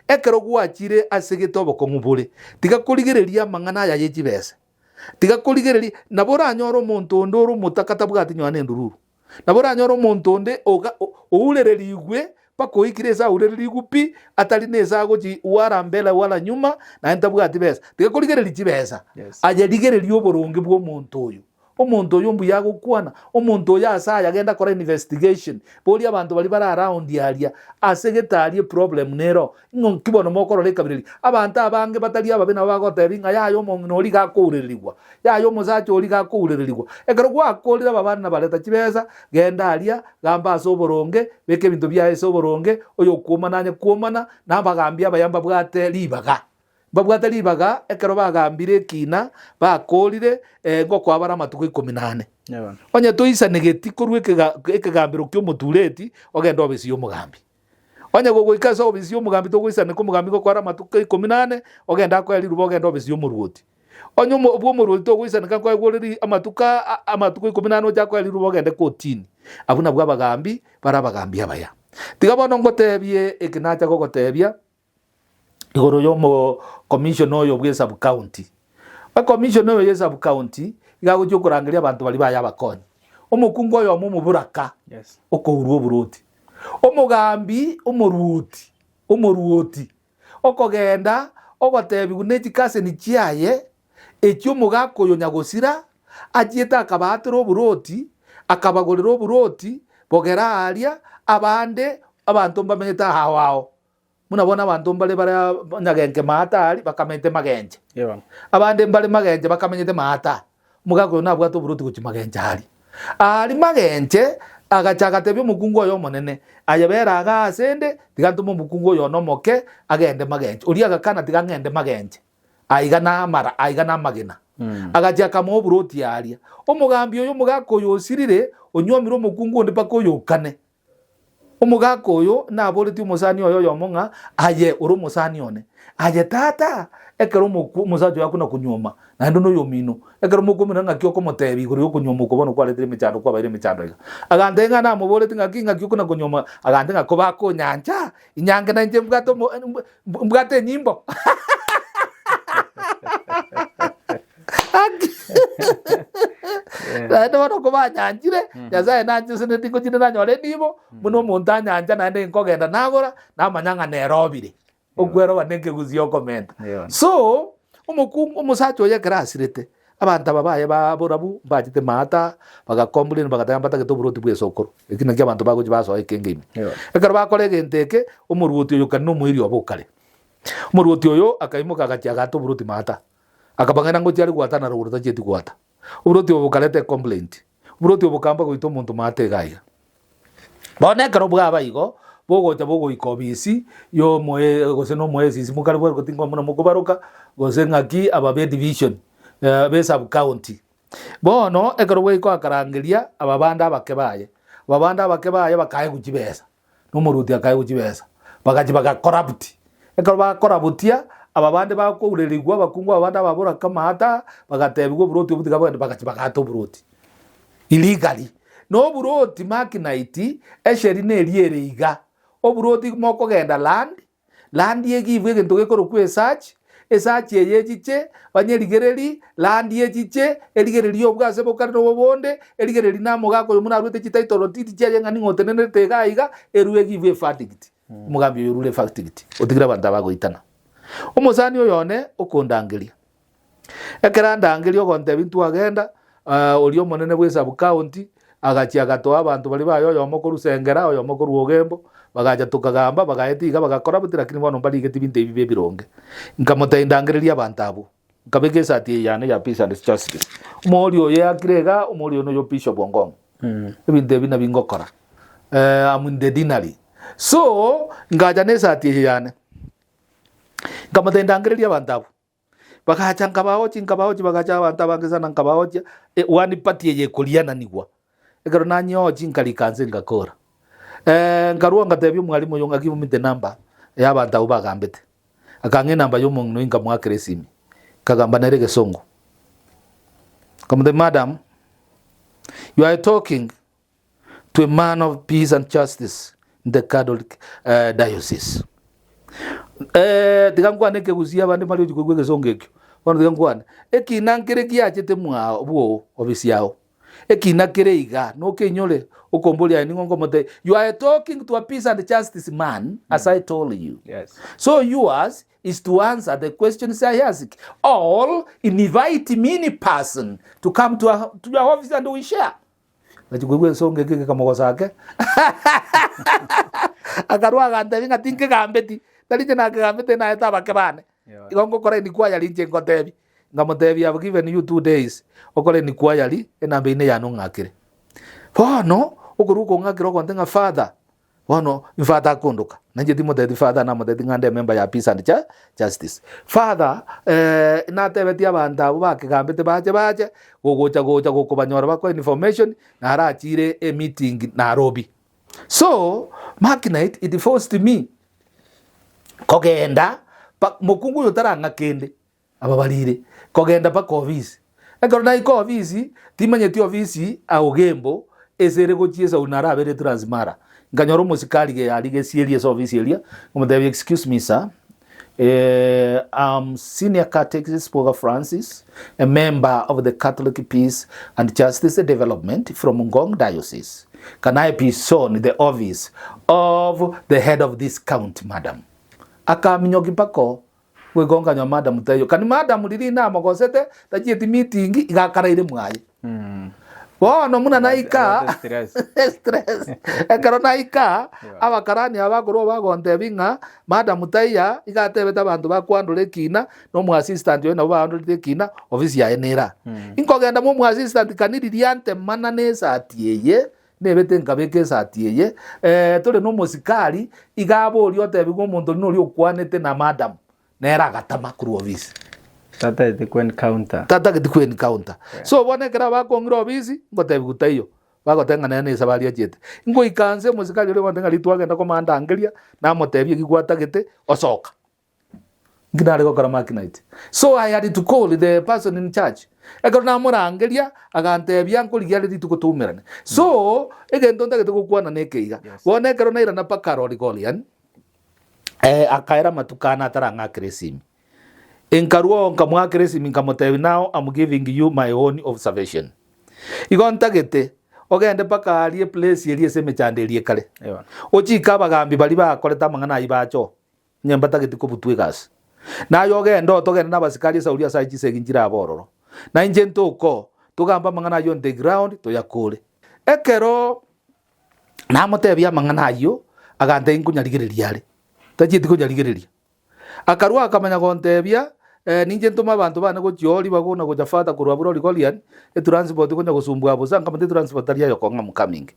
ekero gwachire ase gete obokong'u bore, tiga korigereria amang'ana aya ye chibesa. Tiga korigereria, nabo oranyore omonto onde ore omotaka tabwati nonya nendururu. Nabo oranyore omonto onde oga ourererigwe mpaka oikire ase aurererigwe pi, atari nese agochi wala mbele wala nyuma, naende tabwati besa. Tiga korigereria chibesa, Yes. aye rigereria oboronge bwa omonto oyo. Omonto oyo mbuya agokwana, omonto oyo ase aya genda kora investigation, boria abanto baria bare around aria, ase gete aria eproblem nero, ng'o nki bono mokorora ekabira eria. Abanto abange batari ababe nabo bagotebia ng'a yaya omong'ina oria iga akourererigwa, Yaya omosacha oria iga akourererigwa. Ekero gwakorire ababani na bareta chibesa, genda aria, gamba ase oboronge, beka ebinto biaye ase oboronge, oyokwomana anye kwomana, na abagambi abaya mbabwate ribaga. Mbabwate ribaga ekero bagambire ekina, bakoorire, ngokoa bare amatuko ikomi na ane. Onye toisanegeti korwa ekegambero ki'omotureti, ogende obisi y'omogambi. Onye gogoika ase obisi y'omogambi togoisaneka omogambi ngokoa amatuko ikomi na ane, ogende akoe riruba ogende obisi y'omoruoti. Onye bw'omoruoti togoisaneka nkoegwe ore amatuko amatuko ikomi na ane oche akoe riruba ogende kotini. Abwo nabwo abagambi bare abagambi abaya. Tiga bono ngotebie eke nacha gogotebia. igoro y'omokomishona oyo bwe sub county. Ekomishona oyo ye sub county iga agochia okorangeria abanto baria baye abakonyi. Omokungu oyomo omoboraka Yes. okourwa oboroti. Omogambi omoruoti omoruoti okogenda ogotebiwa ne chikaseni chiaye echio omogaka oyo nyagosira achiete akabaatera oboroti akabagorera oboroti bogera aaria abande abanto mbamenyete ao ao. Buna bono abanto mbare bare nyagenke maata aria bakamenyete magenche. Abande mbare magenche bakamenyete maata. Omogaka oyo nabwate oboroti gochia magenche aria. Aria magenche agacha agatebia omokungu oye omonene, aye bera igaa ase 'nde, tiga ntome omokungu oyo one omoke agende magenche. Oria agakana tiga ng'ende magenche, aiga namara, aiga namagena. Agachia akamoa oboroti aria. Omogambi oyo omogaka oyo osirire, onyuomire omokungu onde mpaka oyokane. Omogaka oyo naboretie omosani oye oyomo ng'a, Aye ore omosani one. Aye tata, ekero omokwo omosacha oyo akona konyuoma, naende noyomino, ekero mokominwa ng'aki okomotebia igoro y'okonyuoma okwo bono kwaretire emechando kwabaire emechando iga. Agantebia ng'a namoboretie ng'aki ng'aki okona konyuoma, agantebia ng'a kobakonyancha, inyange nainche mbwate omo mbwate enyimbo. Aki. Naende bono kobanyanchire, Nyasaye nancheseneti ngochire nanyore enibo, buna omonto anyancha naende nkogenda nagora, namanya ng'a nerobire. Okweroba nekegusii okomenta. Yeah. So, omokungu omosacha oyo ekero asirete, abanto aba baye ba borabu mbachete maata, bagacomplain bagateba mbatagete oborwoti bwa esokoro. Eki nakio abanto bagochia basoa ekenge ime. Yeah. Ekero bakora egento eke, omorwoti oyo kare nomoiri obo okare. Omorwoti oyo akaimoka agachia agaata oborwoti maata. Akabang'aina ngochia are gwata na rogoro tachieti gwata. Oborwoti obo bokareta ecomplaint. Oborwoti obo bokamba goita omonto maate iga iga. Bono ekero bwaba igo, bogocha bogoika obisi yomoe gose na omoesisi mokare bwaruka tinkoa buna mokobaroka, gose ng'aki aba be division, be sub county. Bono ekero bwaika akarangeria aba bande abake baye, aba bande abake baye bakaegwa chibesa. na omoruoti akaegwa chibesa, bagachia bagakorabuti. Ekero bakorabutia, aba bande bakourerigwa abakungu aba bande ababoraka amaata, bagatebigwa oboroti obwo tiga bogende, bagachia bagaata oboroti illegally. Na oboroti mark night, esheri neria ere iga, oboroti mokogenda land, Land egibwe egento gekorokwa esearch, esearch eye echiche, banyerigererie, land echiche, erigererie obwo ase bokare na obo bonde, erigererie na omogaka oyo buna arwete chititle deed chiaye ng'a ning'o otenenerete iga iga, erue egibwe everdict. Omogambi oyo orure everdict, otigire abanto aba goitana. Omosani oyo one okondangeria. Ekero andangeria ogontebia ntwagenda, oria omonene bwe sub county, agachia agatoa abanto baria baye oyomo korwa Sengera, oyomo korwa Ogembo, bagacha tokagamba, bagaeta iga bagakora buti lakini bono mbarigeti ebinto ebi bibe ebironge. Nkamotebia ndangererie abanto abwo, nkabeka esati eye yane ya peace and justice, omoori oyo eakire igaa, omoori oyo noyo Bishop Ongong'o, ebinto ebi nabio ngokora, I'm in the deanery. So, ngacha na esati eye yane, nkamotebia ndangererie abanto abwo. Bagacha nkabaochia, nkabaochia, bagacha abanto abange sana nkabaochia, e- one party eye ekoriananigwa. Ekero nanyeochia nkarika nse ngakora. Nkarua ngatebia omwalimu oyo ng'a give me the number ya abanto abwo bagambete. Akang'a enamba ya omong'ina oyio nkamoakera esimi, nkagamba nere egesongo. Nkamotebia madam, you are talking to a man of peace and justice in the Catholic uh, diocese. Eh, tiga nkwane ekegusii abande mbari gochi koigwa egesongo ekio. Bono tiga nkwane. Ekina nkere giachete mwao bwoo ofisi yao. Ekina kere iga nokeinyore okomboria aye ning'o nkomotebia you are talking to a peace and justice man as I told you. Yes. So yours is to answer the questions I ask or invite me in person to come to, a, to your office and we share. Ngachia koigwa ensonga eke gekamogosa ake, akarwa agantebia ng'a tinkegambeti, tari inche nakegambete naete abake bane. Yeah. Igo ngokora inquiry inche ngotebia. Nkamotebia I've given you 2 days, okore inquiry, enamba eyio neyane ong'akere. Bono, okorwa okong'akera ogontebia ng'a father, Bono father akondoka, na inche timotebeti father namotebeti ng'a nde emember ya peace and justice. Father natebetie abanto abwo bakegambete bache bache, gogocha gocha gokobanyora bakoe information, narachire emeeting Nairobi. So, Mark Knight it forced me kogenda pa mokungu oyo tarang'a kende. Aba barire kogenda mpaka ofisi. Ekero naika ofisi, timanyeti ofisi a Ogembo ase ere gochia esauri narabere Transmara. Nkanyora omosikari ge aria gesieri ase ofisi eria, nkamotebia excuse me sir, I'm senior catechist Boga Francis, a member of the Catholic Peace and Justice Development from Ngong Diocese. Can I be shown the office of the head of this county, madam? Akaminyokia mpaka oo. Goika onkanywa madam taiyo. Kani madam riria inamogosete tachieti meeting iga akaraire mwaye. Bono buna naika Stress. stress. Ekero naika abakarani aba bakorwa bagontebia ng'a madam taiya iga atebete abanto bakwandora ekina na omo assistant oye nabo baandorete ekina ofisi yaye nere aa. Inkogenda mwa omo assistant kani riria ntemana na esati eye Nebete nkabeka esati eye, eh, tore nomosikari, iga aboria otebigwe omonto oria noria okwanete na madam, nere agatama korwa ofisi. Tatagete ku encounter. Tatageti ku encounter. So bono ekero abakong'ire ofisi, ngotebigwa taiyo, bagoteba ng'a nere na esabari achiete. Ngoika nse omosikari oria ogontebia ng'a riria twagenda komandangeria, namotebia eki gwatagete, osoka. Inki nare gokora Mark Knight? So I had to call the person in charge. Ekero namorangeria, agantebia nkorigia are rituko toumerane. So, egento ntagete gokwana neke iga. Yes. Bono ekero nairana mpaka Lorigorian, eh, akaera amatuko ane atarang'akera esimi. Nkarua oo nkamoakera esimi nkamotebia now I'm giving you my own observation. Igo ntagete ogende mpaka aria eplace eria ase emechando eria ekare. Ewa. Ochike abagambi baria bakorete amang'ana ayio bache oo. Onye mbatageti kobutwa egasi. Naye ogende oo togende nabasikari esauri ase aye chisegi nchirabe ororo. Na inche ntoke oo, togambe amang'ana ayio on the ground toyakore. Ekero namotebia amang'ana ayio, agantebia nkonyarigereria are. Tachieti konyarigereria. Akarua akamanya gontebia, ninche ntome abanto bane gochia oo ribaga na gocha further korwa abwo Lorigorian, etransport konya gosumbua bosa, nkamotebia etransport tari ayokong'a I'm coming.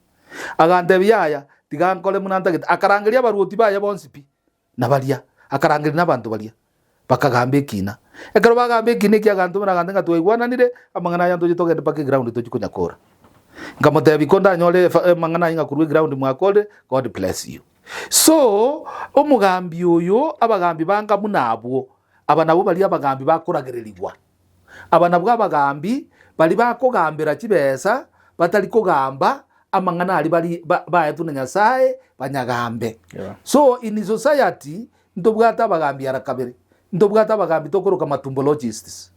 Agantebia, Yaya, tiga nkore buna ntagete. Akarangeria abaruoti baye bonsi pi, na baria, akarangeria na abanto baria, bakagamba ekina. Ekero bagamba ekina ekio agantomera agantebia ng'a twaigwananire, amang'ana aya ntoche togende mpaka eground tochie konyakora. Nkamotebia, ko ndanyore efa amang'ana ayio ng'a korwa eground mwakorire, God bless you. So, omogambi oyo, abagambi banga buna abwo, aba nabwo baria abagambi bakoragererigwa. Aba nabwo abagambi baria bakogambera chibesa batari kogamba amang'ana aria bari baetwe na Nyasae banyagambe. Yeah. So in society ntobwate abagambi ara kabere, ntobwate abagambi tokoroka matumbologists.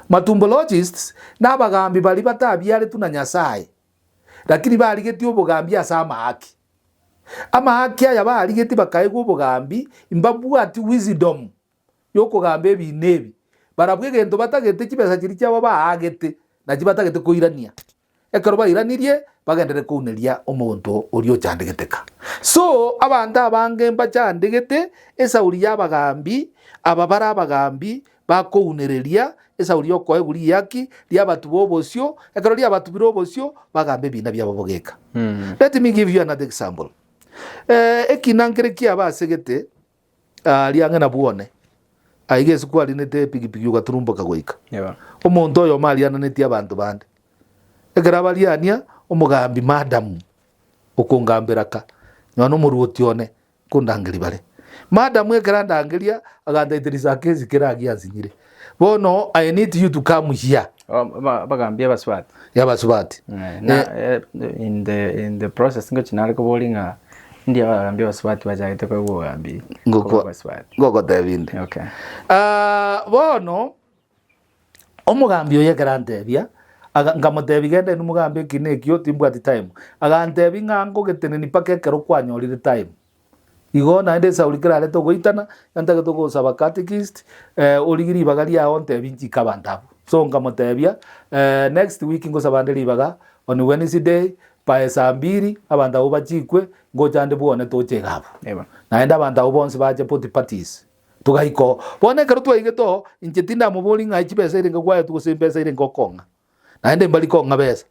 Matumbologists na abagambi baria batabiaretwe na Nyasae, lakini barigetie obogambi ase amahaki. Amahaki aya barigetie bakaegwa obogambi mbabwati wisdom y'okogamba ebiina ebi, barabwo egento batagete chibesa chiria chiabo baagete, nachio batagete koirania. Ekero bairanirie, bagenderere kouneria omonto oria ochandegete ka. So, abanto abange mbachandegete esauri y'abagambi, aba bare abagambi bakounereria esauri y'okoegwa riaki ri'abatuba obosio, ekero riabatubire obosio, bagamba ebiina biabo bogeka. Let me give you another example. Eh, ekina nkere kiaba asegete Aaria ang'e na bwone, aiga ase kwarinete epigipigi ogaturumboka goika. Yeah. Omonto oyomo ariananetie abanto bande. Ekero abariania, omogambi madam okongambera ka, nonya na omoruoti one, nkondangeria bare. Madam ekero andangeria, agantaita risake esike riagia ansinyire. Bono I need you to come here. Oh, aba- abagambi abasubati. Y'abasubati. Eh, na eh, in the in the process ngochi nare kobori ng'a ndi abagambi abasubati bachagete koegwa obogambi Ngokwa- koba abasubati. Ngogotebia inde. Okay. Ah, bono omogambi oyo ekero antebia aga- nkamotebia genda inwe mogambe eki na ekio timbwati time. Agantebia ng'a ngogeteneni mpaka ekero kwanyorire time. Igo naende esauri kerarete ogoitana, ntagete ogosaba catechist, origie ribaga riao ontebie nchike abanto abwo. So nkamotebia, next week ngosaba nde ribaga on Wednesday by saa mbiri, abanto abwo bachikwe, ngocha nde bwone toche iga abwo. Eba. Naende abanto abwo bonsi bache 40 parties. Togaika oo. Bono ekero twaigete oo, inche tindamoboria ng'a chibesa erenge gwaetwe gose embesa erenge okong'a. Naende mbari kong'a besa.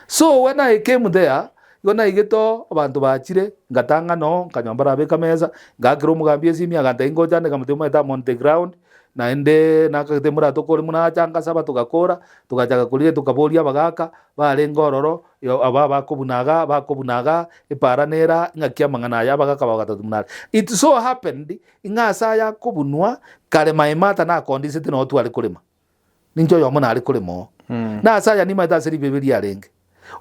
So when I came there, Igo naigete oo, abanto bachire, ngatang'ana oo, nkanywa mbarabeke amesa, ngaakera omogambi esimi agantebia ngocha ande nkamotebia omanyete I'm on the ground, naende nakagete moratokore buna acha ngasaba togakora, togachaka korigia tokaboria abagaka, barenge ororo, yo aba bakobuna igaa, bakobuna igaa, epaara nere aa, ing'aki amang'ana aya, abagaka bagatotebia buna are. It so happened, ing'a ase aya akobunwa, kare my mother nakondisete noo tware korema. Ninche oyomo nare korema oo. Na ase aya nimaete ase ribebe riarenge.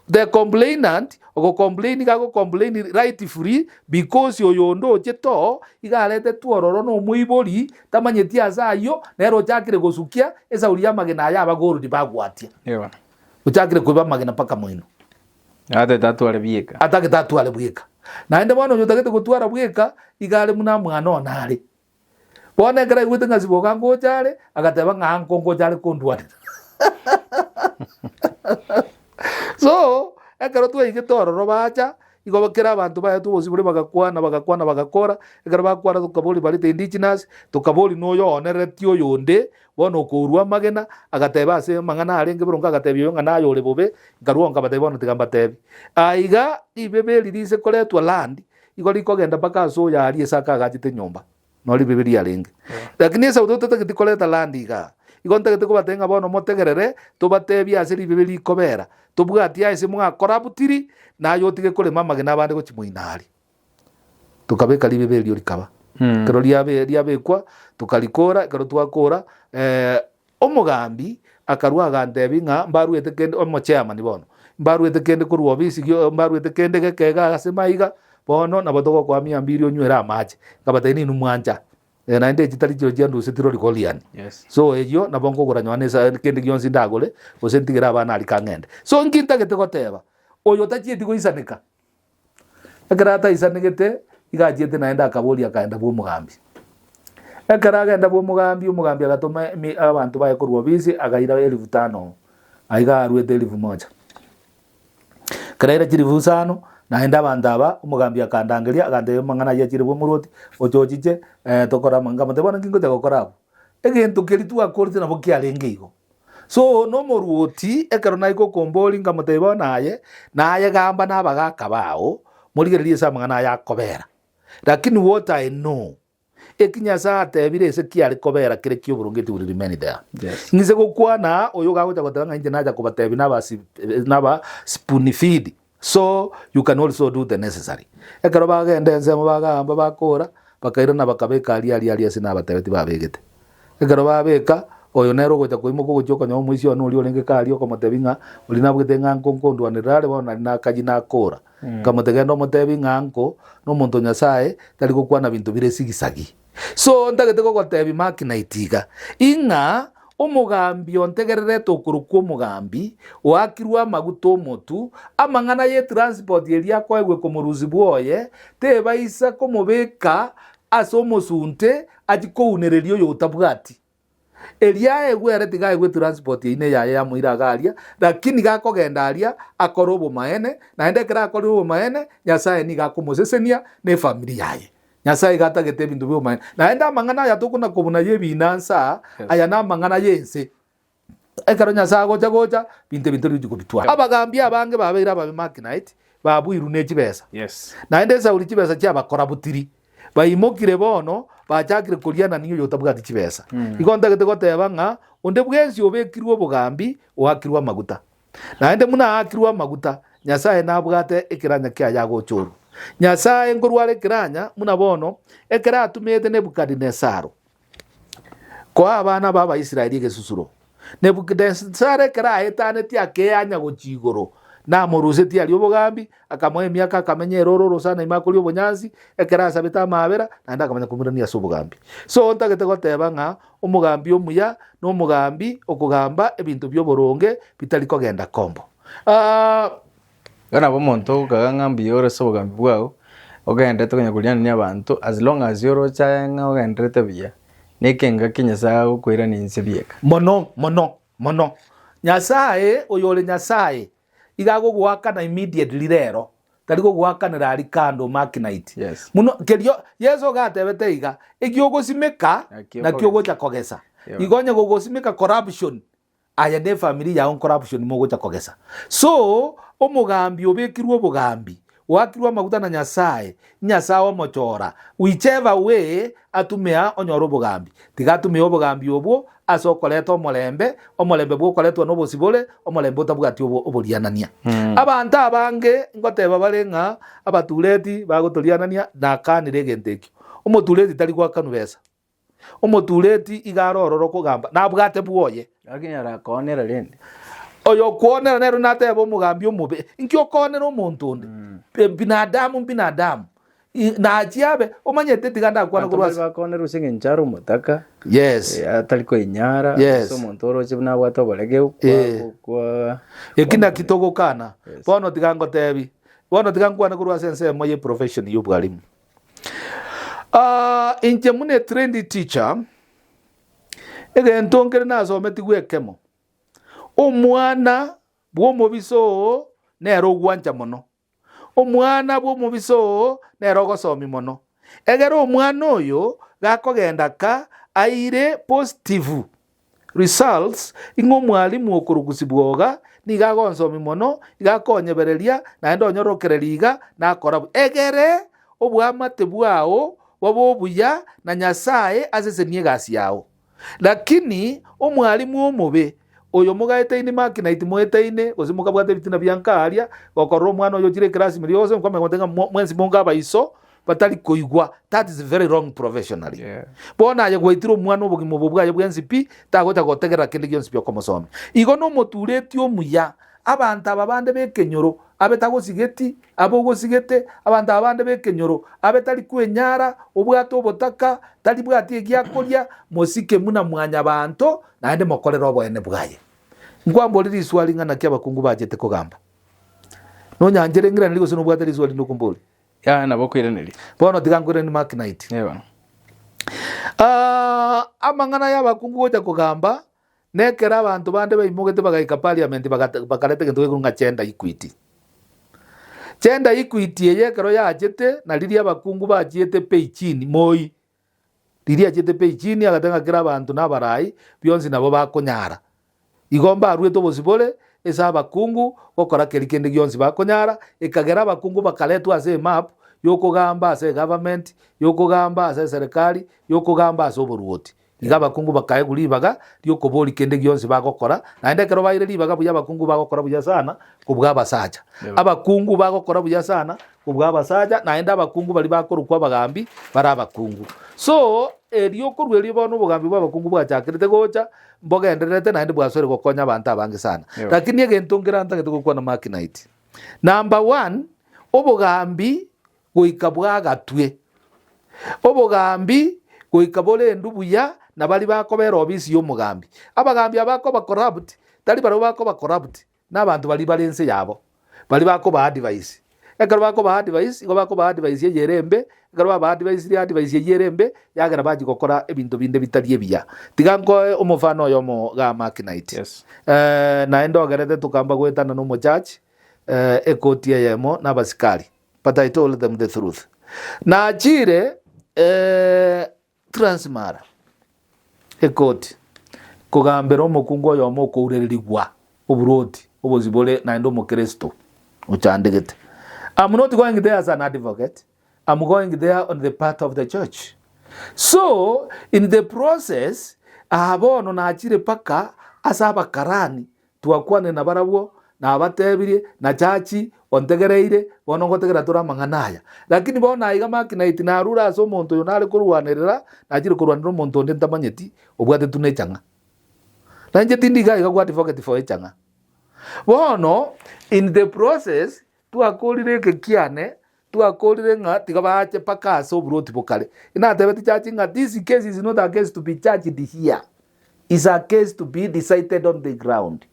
The complainant, ogocomplain iga agocomplain rightfully because oyonde ochete oo iga aretetwe ororo na omoibori tamanyeti ase ayio nere ochakire gosukia esauri y'amagena aya abagorori bagwatia. Ewa. Ochakire koiba amagena mpaka moino. Atagete atware bweka. Atagete atware bweka. Naende bono onye otagete gotwara bweka iga are buna mwana one are. Bono ekero aigwete ng'a Siboka ngocha are, agateba ng'a anko ngocha are kondwanera. So, ekero twaigete ororo bacha, igo kera abanto baetwe obosibore bagakwana bagakwana bagakora, ekero bakwana tokaboria baria the indigenous, tokaboria na oyo ooneretie oyonde, bono okourwa amagena, agateba ase amang'ana arenge boronge agatebia oyo ng'a naye ore bobe, nkarua nkabatebia bono tiga mbatebie. Aiga ribebe eri rise koretwa land, Igo rikogenda mpaka ase oyo aria ase akagachete enyomba, noro ribibe riarenge. Lakini Esau totatageti koreta land igaa. Igo ntagete kobatebia ng'a bono motegerere, tobatebie ase ribibe rikobera, tobwatie ase mwakorabutiri, naye otige korema amagena abande gochia moino aria. Tokabeka ribibe erio rikaba. Ekero riabe riabekwa, tokarikora, ekero twakora, Omogambi akarua agantebia ng'a mbaruete kende, omochairman bono, mbaruete kende korwa ofisi gio mbaruete kende geke iga ase maiga, bono nabo togokoa mia mbiri onywere amache. Nkabatebia ninwe mwancha, eh naende echi tari chiro chianduseti rori goliani. Yes. So eyio nabo nkogora nonye na esa kende gionsi ndagore, gose ntigere abana aria kang'ende. So nki ntagete goteba, oyo otachieti goisaneka, Ekero ataisanegete, iga achiete naende akaboria akaenda bw'omogambi. Ekero agenda bw'omogambi, omogambi agatoma emi abanto baye korwa obisi, akaira elifu tano, aiga aruete elifu moja. Ekero aira chilifu isano, naende abanto aba, omogambi akandangeria, agantebia amang'ana ayio achire bw'omorwoti, oche ochiche tokore amang'ana. Nkamotebia bono nki ngocha gokora abwo? Egento keria twakorete nabo kiarenge igo. So nomoruoti ekero naika okomboria nkamotebia bono aye, naye gamba na abagaaka bao, morigererie ase amang'ana aya akobera. Lakini what I know, eki Nyasae atebire ase kiare kobera kere ki'oboronge it will remain there. Yes. Ng'ise gokwana aa, oyo gagocha goteba ng'a inche nacha kobatebia naba naba spoon feed, so you can also do the necessary. Ekero bagenda ensemo bagamba bakora, bakairana bakabeka aria aria aria ase nabatebetie babegete. Ekero babeka, oyo nere ogocha koimoka ogochia okonyora omoisia one oria orenge karia okomotebia ng'a oria nabwate ng'a nko nkondwanerera are bono nari nakayia nakora. Nkamotebia genda omotebie ng'a nko nomonto o Nyasaye tari gokwana binto bire sigisagi. So ntagete gogotebia Mark Knight iga, ing'a omogambi ontegererete okorokwa omogambi, oakirwe amaguta omotu, amang'ana y'etransport eria akoegwa ekomorusia bwoye, tebaisa komobeka ase omosunte achie kounereria oyotabwati. Erio aegwe ere tiga aegwe transport eyio neyaye yamoira iga aria, lakini gakogenda aria akore obomaene, naende ekero akorire obomaene, Nyasaye nigo akomosesenia na efamiri yaye. Nyasaye iga atagete ebinto biobomaene. Naende amang'ana aya tokona kobuna y'ebina nsa, aya namang'ana y'ense. Ekero Nyasae agocha gocha, binto ebi ntori gochia kobitwara. Abagambi abange babeire ababe Makinite, babuirwe ne chibesa. Yes. Naende esauri chibesa chiabakorabutiri. Baimokire bono, bachakire korianania oyotabwati chibesa. Igo ntagete goteba ng'a onde bwensi obekirwe obogambi oakirwe amaguta. Naende buna aakirwe amaguta, Nyasae nabwate ekeranya kiaye agochorwa. Nyasae nkorwa are ekeranya, buna bono, ekero atumete Nebukadinesaro koa abana b'Abaisraeli egesusuro. Nebukadinesaro ekero aetanetie akeanya gochia igoro, namorusetie aria obogambi, akamoa emiaka akamenya eroro orosana ime akoria obonyansi, ekero asabete amaabera, naende akamanya komoirania ase obogambi. So ntagete goteba ng'a omogambi omuya nomogambi okogamba ebinto bi'oboronge bitari kogenda kombo. Aah. Igo nabo omonto ogokaga ng'a mbuya ore ase obogambi bwao, ogenderete konya korianania abanto as long as oroche aye ng'a ogenderete buya, na ekengaki Nyasaye agokoirania inse bieka. Mono, mono, mono. Nyasaye, oyore Nyasaye, iga agogoakana immediately rero, tari gogoakanera aria kando Mark night. Yes. Muno kerio Yeso iga atebete iga, eki ogosimeka Nakio nakio okogesa. ogocha kogesa. Yeah. Igo onye gogosimeka corruption, Aye nefamiri yao ncorruption mogocha kogesa. So, omogambi obekirwe obogambi, oakirwe amaguta na Nyasae, Nyasae omochora, whichever way atumea onyore obogambi. Tiga atumee obogambi obwo ase okoreta omorembe, omorembe bw'okoretwa nobosibore, omorembe otabwati obo oborianania. Abanto abange ngoteba bare ng'a abatureti bagotorianania, nakanire egento ekio. Omotureti tari goakanwa besa. Omotureti iga are ororo kogamba, nabwate bwoye. Lakini arakoonera rende. Oyokoonera nere natebe omogambi omobe, inki okoonera omonto onde? Binadamu mbinadamu, nachie abe, omanyete tiga ndakwane Abanto korwa mbare ase. bakoonera ase eng'encho are omotaka, Yes. atari koinyara, Yes. ase omonto oroche buna abwate oboregeu kwa kwa Eki naki togokana. Bono tiga ngotebi, bono tiga nkwane korwa ase ensemo ye profession ya obwalimu. Ah, inche buna etrained teacher, egento nkere nasometigwe ekemo, omwana bw'omobisa oo nere ogwancha mono, omwana bw'omobisa oo nere ogosomi mono. Egere omwana oyo gakogenda ka aire positive Results, Ing'o omwalimu okorugusibwa oga, nigo agonsomi mono, iga akonyebereria, naende onyorokereria iga, nakora buya. Egere oboamate bwao bobe obuya na Nyasae asesenie egasi yao. Lakini omwalimu omobe, oyo mogaetaine makina timoetaine, gose mokabwata ebitina bia nka aria, gokorora omwana oyo ochire ekerasi ime riose, nkomanya goteba ng'a mwensi monga abaiso, batari koigwa, that is very wrong professionally. Yeah. Bono aye gwaitire omwana obogima obo bwaye bwensi pi, tagocha gotegerera kende gionsi pi okomosomia. Igo nomotureti omuya, abanto aba bande b'ekenyoro, abe tagosigeti, abe ogosigete, abanto aba bande b'ekenyoro, abe tari kwenyara, obwate obotaka, tari bwati egiakoria, mosike buna mwanyabanto, naende mokorere oboene bwaye. Nkwambori riswali ng'a naki abakungu bachete kogamba. Nonyanchere ng'iranerie gose nobwate riswali rinde okomboria? Yaya nabo okoiraneria. Bono tiga nkoiranie Mark Knight. Eba. Ah, amang'ana y'abakungu gocha kogamba nekero abanto bande baimogete bagaika parliament bagate- bakareta egento gekorwa ng'a gender equity. Gender equity eye ekero yachete na riria abakungu bachiete Beijing moi, Riria achete Beijing agateba ng'a kera abanto na abarai bionsi nabo bakonyara. Igo mbaruete obosibore ase abakungu gokora keri kende gionsi bakonyara, ekagera abakungu bakaretwa ase emap yokogamba ase egovernment, yokogamba ase eserekari, yokogamba ase oboruoti. Igo abakungu bakaegwa ribaga riokoboria kende gionsi bagokora, naende ekero baire ribaga buya abakungu bagokora buya sana kobua abasacha. Abakungu bagokora buya sana kobua abasacha, naende abakungu baria bakorokwa abagambi bare abakungu. So, erio korwa erio bono obogambi bwa abakungu bwachakerete gocha, mbogendererete naende bwasoire gokonya abanto abange sana. Lakini egento nkere ntagete gokwana Mark Knight. Number one, obogambi goika bwagatwe. Obogambi goika borendwe buya na baria bakobera obisi y'omogambi. Abagambi aba bakoba corrupt, tari barabwo bakoba corrupt, na abanto baria bare inse yabo, baria bakobaa advice. Ekero bakobaa advice, igo bakobaa advice eye ere embe, ekero babaa advice advice eyio ere embe, yagera bachia gokora ebinto binde bitari ebiya. Tiga nkoe omofano oyomo igaa Mark Knight. Yes. Naende ogerete tokamba goetana na omochurch, ekoti eyemo na abasikari. But I told them the truth. Nachire eh, Transmara ekoti kogambera omokungu oyomo okourererigwa oburoti obosibore naende omokristo ochandegete. I'm not going there as an advocate, I'm going there on the part of the church. So in the process aha bono nachire paka ase abakarani Twakwanire nabarabwo, nabatebirie, na chachi ontegereire, bono ngotegerera tore amang'ana aya. Lakini bono aiga Makinait narure ase omonto oyo nare korwanerera, nachire korwanera omonto onde ntamanyeti, obwatetwe nechang'a. Na inche tindi iga iga go advocate for echang'a. Bono in the process, twakorire eke kiane, twakorire ng'a tiga baache mpaka ase oborwoti bokare. Inatebeti chachi ng'a this case is not a case to be judged here, is a case to be decided on the ground.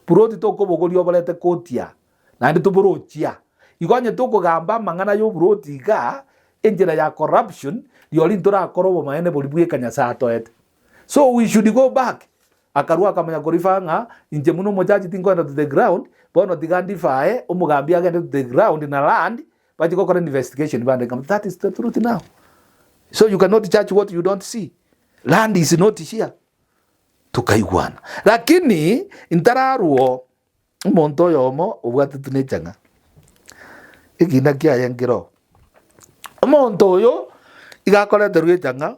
Borwoti tokobogoria oborete koti aa, naende toborochie aa. Igo onye tokogamba amang'ana ya oborwoti igaa, enchera ya corruption, rirorio ntorakore obomaene boria bweka Nyasae atoete. So we should go back Akarua akamanya korifaa ng'a inche buna omochachi tinkoenda to the ground, bono tiga ndifae omogambi agende to the ground na land bachie gokora investigation bande ng'a that is the truth now. So you cannot judge what you don't see. Land is not here. Tokaigwana. Lakini ntararwo. Omonto oyomo obwatetwe nechang'a, ekina kiaye nkero. Omonto oyo iga akoreterwa echang'a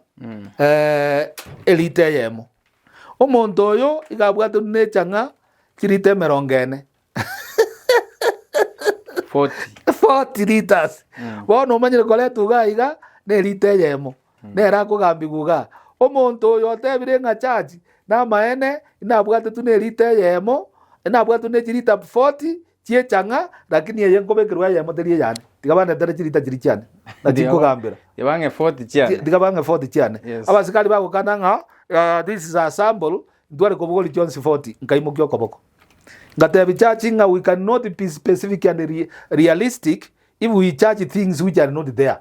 erita eyemo. Omonto oyo iga abwatetwe nechang'a chirita emerongo ene. 40. 40 liters. Bono omanyire koreta iga iga na erita eyemo. Nere akogambigwa igaa. Omonto oyo otebire ng'a church namaene inabwatetwe ne erita eyemo, inabwatetwe ne chirita 40 chi'echang'a, lakini eye nkobekerwa eyemo teri eyane. Tiga bandetere chirita chiria chiane, nachi nkogambera. Tiga bang'e 40 chiane. Tiga bang'e 40 chiane. Yes. Abasikari bagokana ng'a uh, this is a sample, ntware kobogoria chionsi 40, nkaimokia okoboko. Ngatebia church ng'a we cannot be specific and re realistic if we charge things which are not there.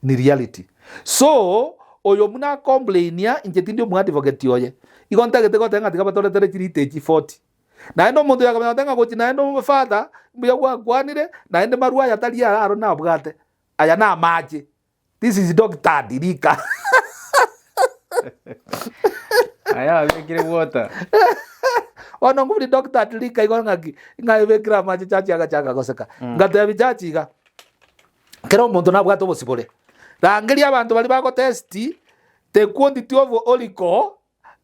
in reality. So, oyo buna acomplainia inche tindi omoadvocate oye. Igo ntagete goteba ng'a tiga batoretere chirita echi 40. Naende omonto oyo akamanya goteba ng'a gochi naende father, mbuya gwakwanire, naende marwa aya tari aya aro nabwate, aya namache. This is doctored rika. Aya abekire water. Bono nkobori doctored rika igo ng'aki, ng'a ebekire amache chachi agachaka goseka. Ngatebi chachi iga, Kera omonto nabwate obosibore. Rangeria abanto baria bagotesti the quantity of oriko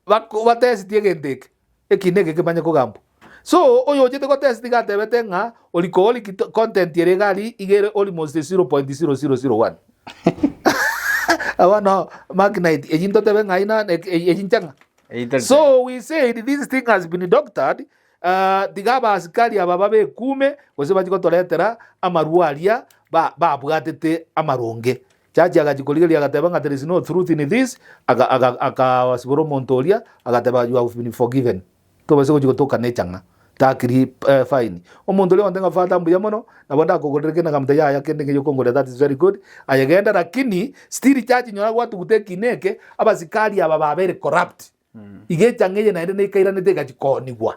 bako batesti egento eke, ekina eke kemanye kogambwa. So, oyo ochete gotesti iga atebete ng'a oriko ori content ere iga aria iga ere almost 0.0001. Bono Mark Knight, eyio ntotebe ng'a ina eyio nchang'a. Eyio tari So we said this thing has been doctored, ah, tiga abasikari aba babekume gose bachie gotoretera amarwa aria ba- babwatete amaronge. Chachi agachia korigereria agateba ng'a there is no truth in this, aga- aga- akasibora omonto oria, agateba you have been forgiven. Tobasa gochia gotoka ne echang'a, takiri eh, fine. Omonto oria ogontebia ng'a father mbuya mono, nabo ndakogorere kende nkamotebia yaya kende nkeiyo okongorera that is very good, aye genda lakini still chachi nyora gwatuguta ekina eke, abasikari aba babeire corrupt. Iga echang'a eye naende nekairanete egachia koonigwa.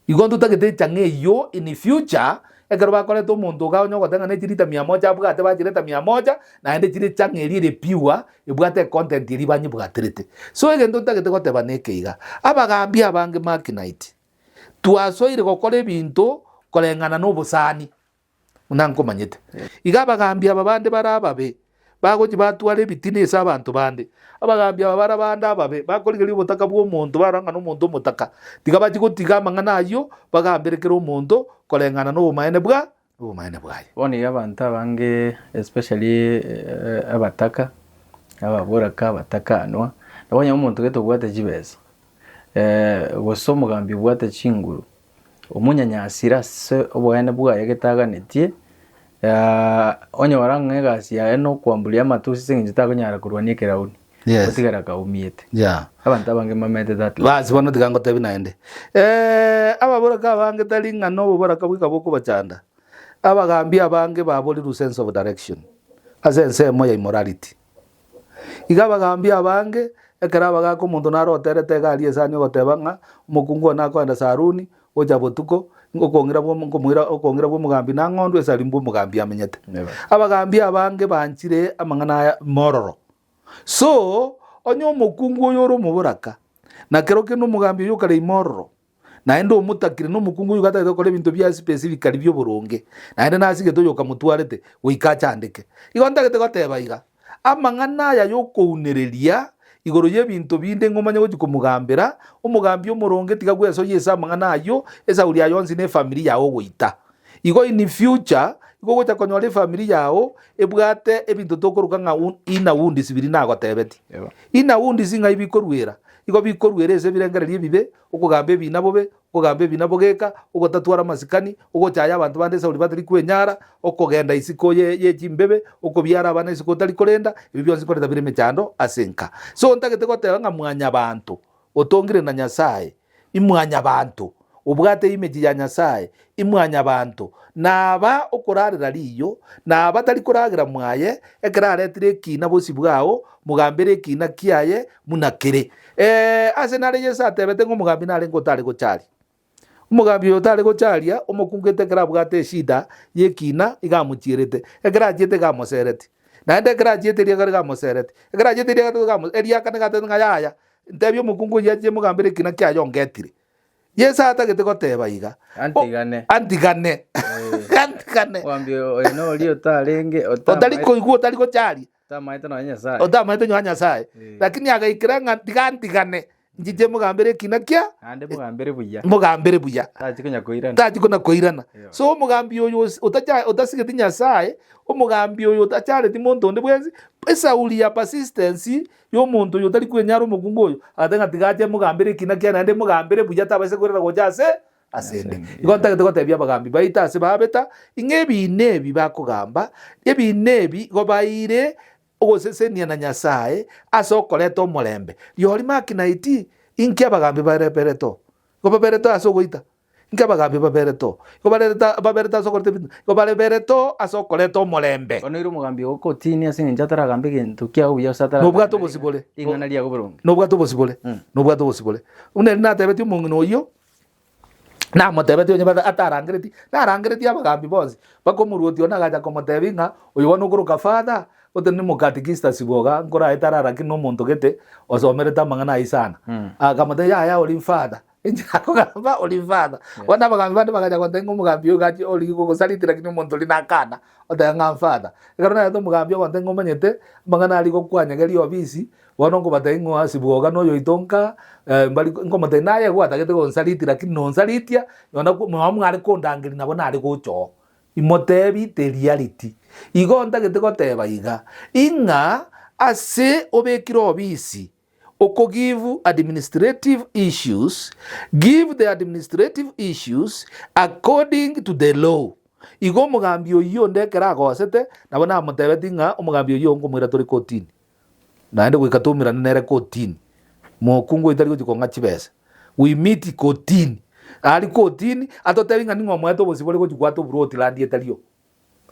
Igo ntotagete echang'a eyio in future, ekero bakoreta omonto iga onye ogoteba ng'a ne chilita mia moja abwate bachireta mia moja, naende chire echang'a eria ere pure, ebwate econtent eria banyebwaterete. So egento ntagete goteba neke iga, abagambi abange Mark Knight, twasoire gokora ebinto koreng'ana na obosani. buna nkomanyete. Iga abagambi aba bande bare ababe, bagochia batwara ebitina ase abanto bande. Abagambi aba bare abande ababe, bakorigereria obotaka bw'omonto barora ng'a nomonto omotaka. Tiga bachie gotiga amang'ana ayio, bagambere kera omonto koreng'ana nobomaene bwa nobomaene bwaye. Bono iga abanto abange especially abataka, ababoraka, abatakanwa, nabo onye omonto gete obwate chibesa, gose omogambi obwate chinguru, Omonyanyasire ase oboene bwaye getaganetie, onyora ng'a egasi yaye nokwamburia amatusi ase eng'encho takonyara korwania ekerauni, Yes. otigare akaumiete. Yeah. Abanto abange mbamete that life. Basi bono tiga ngotebi naende. Ababoraka abange tari ng'a noboboraka bweka bokobachanda. Abagambi abange baborirwe sense of direction ase ensemo ya immorality. Iga abagambi abange, ekero abagaaka omonto nare oterete egari esani ogoteba ng'a omokungu one akoenda saruni, gocha botuko, okong'ira bwo nkomoira okong'ira bw'omogambi nang'ondwe esaruni bw'omogambi amenyete. Abagambi abange banchire amang'ana aya mororo. So, onye omokungu oyo ore omoboraka, na kero kende omogambi oyio okare ime ororo, Naende omotakire nomokungu oyio gatagete gokora ebinto biaye specifically bi'oboronge, naende nasigete oyo okamotwarete, goika achandeke. Igo ntagete goteba iga, amang'ana aya y'okounereria igoro y'ebinto binde ng'a omanye gochia komogambera, omogambi omoronge tiga bwesoyie ase amang'ana ayio, esauri yaye onsi na efamiri yao ogoita. Igo in future, igo ogocha konyora efamiri yao ebwate ebinto tokoroka ng'a inner wounds biria nagotebetie. Inner wounds ng'ai bikoruera? Igo bikoruera ase ebirengererio ebibe, okogamba ebiina bobe, okogamba ebiina bogeka, ogotatwara amasikani, ogochaya abanto bande esauri batari kwenyara, okogenda isiko ye ye chimbebe, okobiara abana isiko otari korenda, ebi bionsi nkoreta bire emechando ase enka. So ntagete goteba ng'a mwanyabanto otongire na Nyasaye, imwanyabanto obwate image ya Nyasaye, imwanyabanto naba okorarera riiyo, naba tari koragera mwaye, ekero aretire ekiina bosio bwao, mogambere ekiina kiaye buna kere. Ee, ase nare Yeso atebete ng'a omogambi narenge otare gocharia. Omogambi oyo otare gocharia, omokungete ekero abwate eshida y'ekina iga amochierete, ekero achiete iga amosereti. Naende ekero achiete eria kare iga amosereti, ekero achiete eria gatato iga amo eria kane gatete ng'a yaya, ntebie omokungu oyio achie mogambere ekina kiaye ongetire. Yeso atagete goteba iga, Antigane. Antigane. Antigane. Omogambi oyo noria otarenge Otari koigwa otari gocharia. Otamaete nonya Nyasae. Otamaete nonya Nyasae. Lakini agaikera ng'a tiga antigane, nchiche mogambere ekina kia Naende mogambere buya. Mogambere buya. Tachi konya koirana. Tachi kona koirana. So omogambi oyo otacha otasigeti Nyasae, omogambi oyo otachareti monto onde bwensi, esauri ya persistence Y'omonto oyo otari kwenyara omokungu oyo, agateba ng'a tiga ache emogambere ekina kiane naende emogambere buya tabaisa koirana gocha ase asende. Igo ntagete gotebia abagambi baito ase babeta, ing'a ebiina ebi bakogamba, ebiina ebi igo baire ogosesenia na Nyasae ase okoreta omorembe. Rirorio mark naiti, inki abagambi bareberete oo? Igo baberete ase ogoita? Inki abagambi baberete oo? Igo barerete baberete ase okoreta ebinto, igo bareberete oo ase okoreta omorembe. Bono ere omogambi ogokotinia ase eng'encho ataragamba egento kiago buya gose ataragamba Nobwate obosibore. ring'ana riago boronge. Nobwate obosibore, nobwate obosibore. Buna eri natebetie omong'ina oyio, namotebetie onye bata atarangeretie, narangeretie abagambi bonsi, mpaka omoruoti one agacha komotebia ng'a oyo bono okoroka father, ote nimokatikista siboga, nkoraete arara lakini na omonto gete osomerete amang'ana ayio sana. Akamotebia yaya ori father. Inche nakogamba ori father. Bono abagambi bande bagacha gontebia ng'a omogambi oyo gachia origia gogosaliti lakini omonto oria nakana, oteba ng'a father. Ekero narete omogambi ogontebia ng'a omanyete, amang'ana aria gokwanyegeria obisi, bono nkobatebia ng'a ase bwoga na oyoito nka, mbari nkomotebia naye gwatagete gonsaliti lakini nonsalitia, nonya nonya mware kondangeria nabo nare gocha oo. Imotebi the reality. Igo ntagete goteba iga, ing'a ase obekire obisi, Oko give administrative issues, give the administrative issues according to the law. Igo omogambi oyio onde ekero agosete, nabo namotebetie ng'a omogambi oyio nkomoira tore kotini. Naende goika toumerane nere kotini. Mokungu oyio tari gochia kong'a chibesa. We meet kotini. Aria kotini, atotebie ng'a ning'o omoete obosibore gochia goata oburoti land etari oo.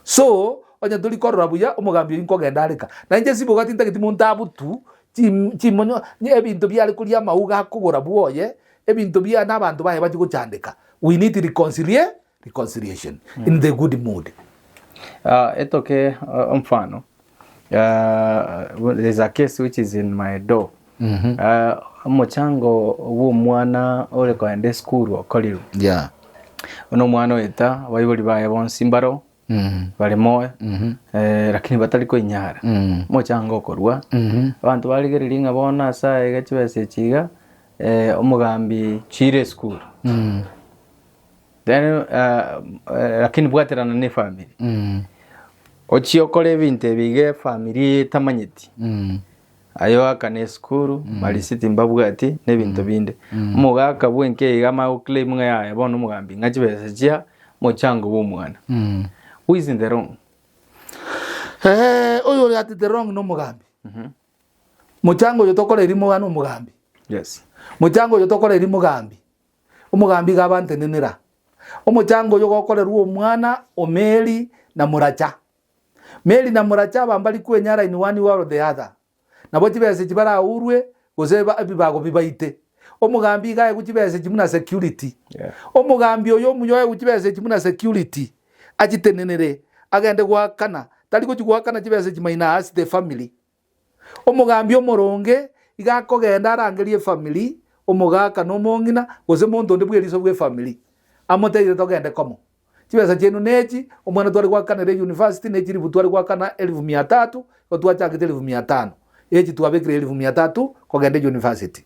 So, onye tori korora buya, omogambi oyio nkogenda are ka. Na inche siboga tintageti monto abutu chim chimonyo ebinto biare koria amauga akogora bwoye, ebinto bia na abanto baye bachie gochandeka. We need reconcilia reconciliation in the good mood. Ah, etoke uh, mfano uh, there's a case which is in my door uh, omochango bw'omwana ore kogenda esukuru okorirwe Yeah. Bono omwana oeta abaibori baye bonsi mbaro bare moyo eh, lakini batari koinyara omochango okorua abanto barigereria ng'a bono ase aya iga chibesa echi iga eh, omogambi chiire esukuru then eh, lakini bwaterana na efamiri ochie okore ebinto ebi iga efamiri etamanyeti Aye oakane esukuru, marisiti mbabwati, na ebinto binde. Omogaka bwenka iga amanye goclaim ng'a yaya bono omogambi ng'a chibesa chia omochango bwa omwana. Who is in the wrong? Eh, oyo ore at the wrong nomogambi. Mochango oyo tokora eri moga nomogambi. Yes. Mochango oyo tokora eri mogambi. Omogambi iga abantenenera. Omochango oyo gokorerwa omwana o Mary na Moracha. Mary na morache aba mbari kwenyara in one way or the other. Nabo chibesa echi baraurwe gose ebibago bibaite. Omogambi iga aegwe chibesa echi buna security. Omogambi oyo omuya oegwe chibesa echi buna security achitenenere agende goakana. Tari gochi goakana chibesa echi minus the family. Omogambi omoronge iga akogenda arangerie efamiri, omogaka na omong'ina, gose monto onde bw'eriso bw'efamiri, amotebirie togende komo. Chibesa chiaino nechi, omwana tware goakanera eyunifasiti ne chilifu tware goakana elifu mia tatu, igo twachagete elifu mia tano. Echi twabekire elifu mia tatu kogenda eyunifasiti.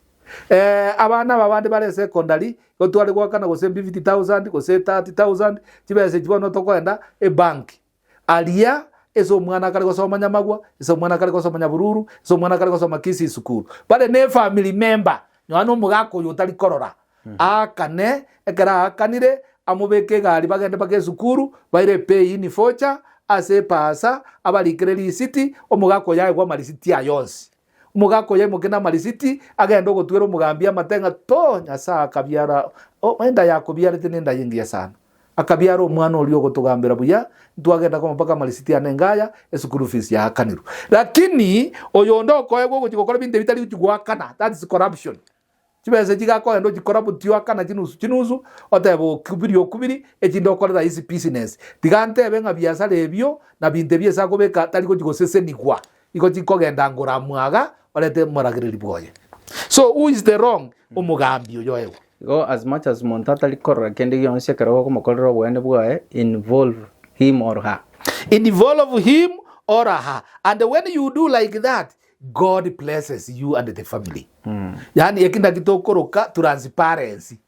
Abana aba bande bare esecondary, igo tware goakana gose 50,000 gose 30,000, chibesa echi bono tokoenda ebanki. Aria ase omwana akare gosoma Nyamagwa, ase omwana akare gosoma Nyabururu, ase omwana akare gosoma Kisii School. Bare ne efamily member, nonya na omogaka oyo otari korora, aakane, ekero aakanire, amobeke egari bagende mpaka esukuru, baire epay in voucher, ase epasa, abarikere risiti, omogaka oyo aegwe amarisiti aye onsi. Omogaka oyo aimoke namarisiti, agende ogotwera omogambi amate ng'a to, Nyasae akabiara, o enda yakobiarete nenda engiya sana. Akabiara omwana oria ogotogambera buya, ntwagenda komo mpaka amarisiti ane ngaya, esukuru fees yaakanirwe. Lakini oyonde okoegwa ogochia gokora ebinto ebi tari gochia goakana, that is corruption. Chibesa echi gakoenda ochikora botio akana chinusu chinusu, otebe okubiri okubiri, echinde okore rahisi business. Tiga ntebe ng'a biasara ebio na binto ebi ase akobeka tari gochia gosesenigwa, igo chikogenda ngora mwaga orete moragereri bwoye. So who is the wrong? Omogambi oyo oegwa. Igo as much as monto atari korora kende gionsi ekero okomokorera oboene bwaye, involve him or her. Involve him or her and when you do like that God blesses you and the family. Yaani eki naki tokoroka transparency.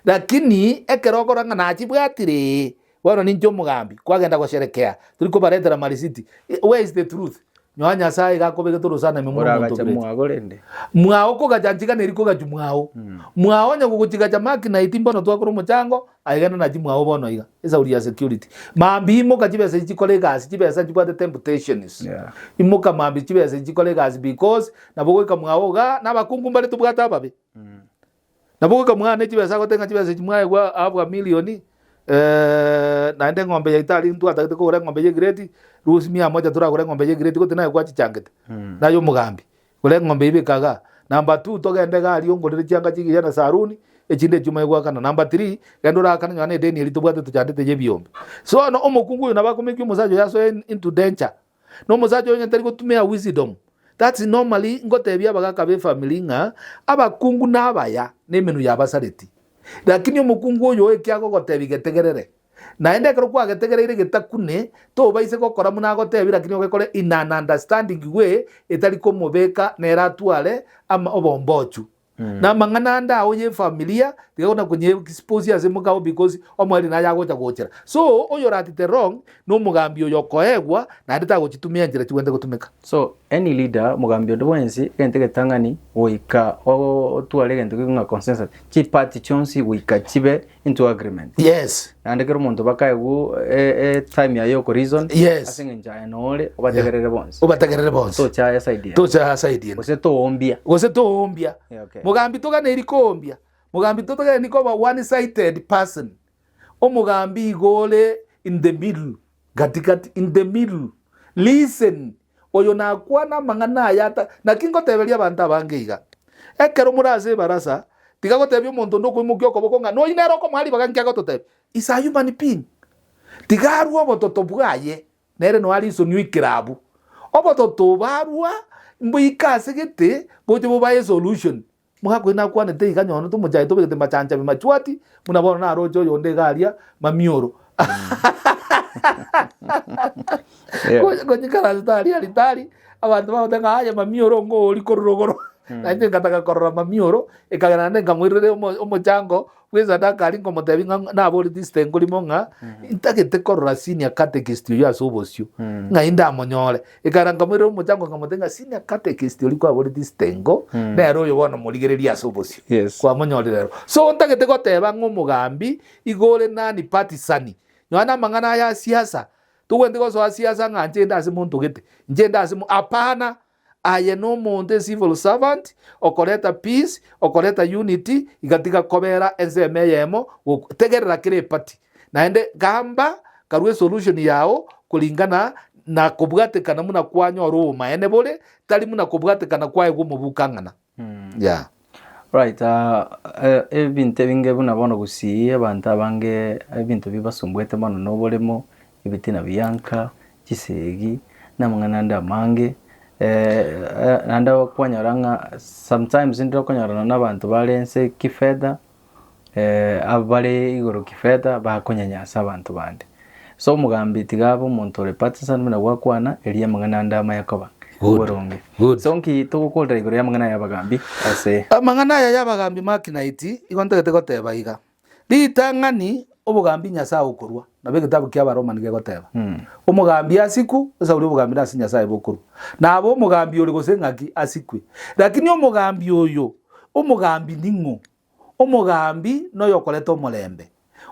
Lakini ekero okorora ng'a nachibwatire ee, bono ninche omogambi, kwagenda gosherekea, tori kobaretera amarisiti, where is the truth? Nyoa Nyasaye iga akobegete orosana ime muna omonto Oragache obireti. mwago rende. Mwao kogacha nchiganeri kogachwa mwao. Mwao onye gogochigacha mark night mbono twakora omochango, aye genda nachi mwao bono iga. Esauri ya security. Mambia imoka chibesa echi chikore egasi, chibesa nchibwate temptations. Yeah. Imoka mambia chibesa echi chikore egasi because nabo goika mwao igaa, na abakungu mbare tobwate ababe. Nabo goika mwane chibesa agote ng'a chibesa echi mwaegwa half a million, naende eng'ombe yaito aria ntwatagete kogora eng'ombe ya egrade, rusia mia moja toragore eng'ombe ya egrade gose naye gwachichangete, naye omogambi, gora eng'ombe eyio beka igaa. Number two togende iga aria ongorere chianga chigiya na saruni, echinde echio omanye goakana. Number three, genda orakane nonya na edeni eria tobwate tochandete ya ebiombe. So bono omokungu oyo nabo akomekia omosacha oyo asoe into danger. Na omosacha oyo onye tari gotumia wisdom, that's normally ngotebia abagaka be family ng'a abakungu nabaya na emenwa yabasareti. Lakini omokungu oyo eki agogotebia getegerere. Naende ekero kwagetegereire getakune, tobaise gokora buna agotebia lakini ogekore in an understanding way etari komobeka nere atware ama obombochu. Na amang'ana ande ao y'efamilia tiga kona konye expose ase mokao because omoerio naye agocha gochera. So oyoratite wrong na omogambi oyo okoegwa naende tagochitumia enchera chigwenerete gotumeka. So any leader omogambi onde bwensi egento egetang'ani goika otware egento kegwe ng'a consensus chiparty chionsi goika chibe into agreement. Yes. Naende kera omonto bakaegwa e time yaye yoko reason Yes. ase eng'encho aye nore obategerere bonsi. Obategerere bonsi. Tochaya side ende. Tochaya side ende. Gose toombia. Gose toombia. Yeah, okay. Mogambi toganeiri koombia. Mogambi totoganeiri koba one sided person. Omogambi igo ore in the middle, gatigati, in the middle. Listen, oyo nakwana amang'ana aya ata, naki ngoteberia abanto abange iga, ekero more ase ebarasa, tiga gotebia omonto onde okoimokia okoboko ng'a noyio nere okomoa ribaga nki agototebia. Is a human being. Tiga arue obototo bwaye, nere noyo arisonio ekerabu. Obototo obo arua, mboike ase gete, boche bobae esolution. Mogaka oyio nakwanete iga nyono tomochaye tobegete machanchabi machwati buna bono naroche oyonde iga aria mamioro. Yeah. Konyikaransete aria aritari abanto bagoteba ng'a aye mamioro ngori korwa rogoro. Nainche ngataka korora mamioro ekagera naende nkamoirera omo- omochango bwa esadaka aria nkomotebia ng'a naboreti sitengo rimo ng'a ntagete korora senior catechist oyio ase obosio ng'ai ndamonyore. Ekagera nkamoirera omochango nkamotebia ng'a senior catechist oria kwaboreti sitengo nere oyo bono morigererie ase obosio. Yes. Kwamonyorire ero. So ntagete goteba ng'a omogambi igo ore nani partisan nonya na amang'ana aya a siasa togwenereti gosoa siasa ng'a nchende ase monto gete nchende ase mo hapana. Aye nomonto a civil servant, okoreta peace, okoreta unity, iga tiga kobera ensemo eyemo, tegerera kera eparty. Naende gamba, karue esolution yao koringana na kobwatekana buna kwanyora obomaene bore, tari buna kobwatekana kwaegwa omobuko ang'ana. Yeah. Right, ebinto ebinge buna bono gusii abanto abange ebinto bibasumbuete mono na oboremo, ebitina bianka, chisegi, na amang'ana ande amange, naende okwanyora ng'a sometimes ndire okonyorana na abanto bare nse kifedha, abare igoro kifedha bakonyanyasa abanto bande. So omogambi tiga abe omonto ore partisan buna gwakwana, erio amang'ana ande amaya koba Good. boronge. Good. So nki togokorera igoro y'amang'ana aya y'abagambi ase Amang'ana aya y'abagambi Mark Knight, igo ntagete goteba iga, Ritang'ani obogambi Nyasae okorua, nabo egetabu kia Abaroma nigo egoteba. Omogambi asikwe, esauri obogambi nase Nyasae bokorua. Nabe omogambi ore gose ng'aki asikwe. Lakini omogambi oyo, omogambi ning'o? Omogambi noyokoreta omorembe.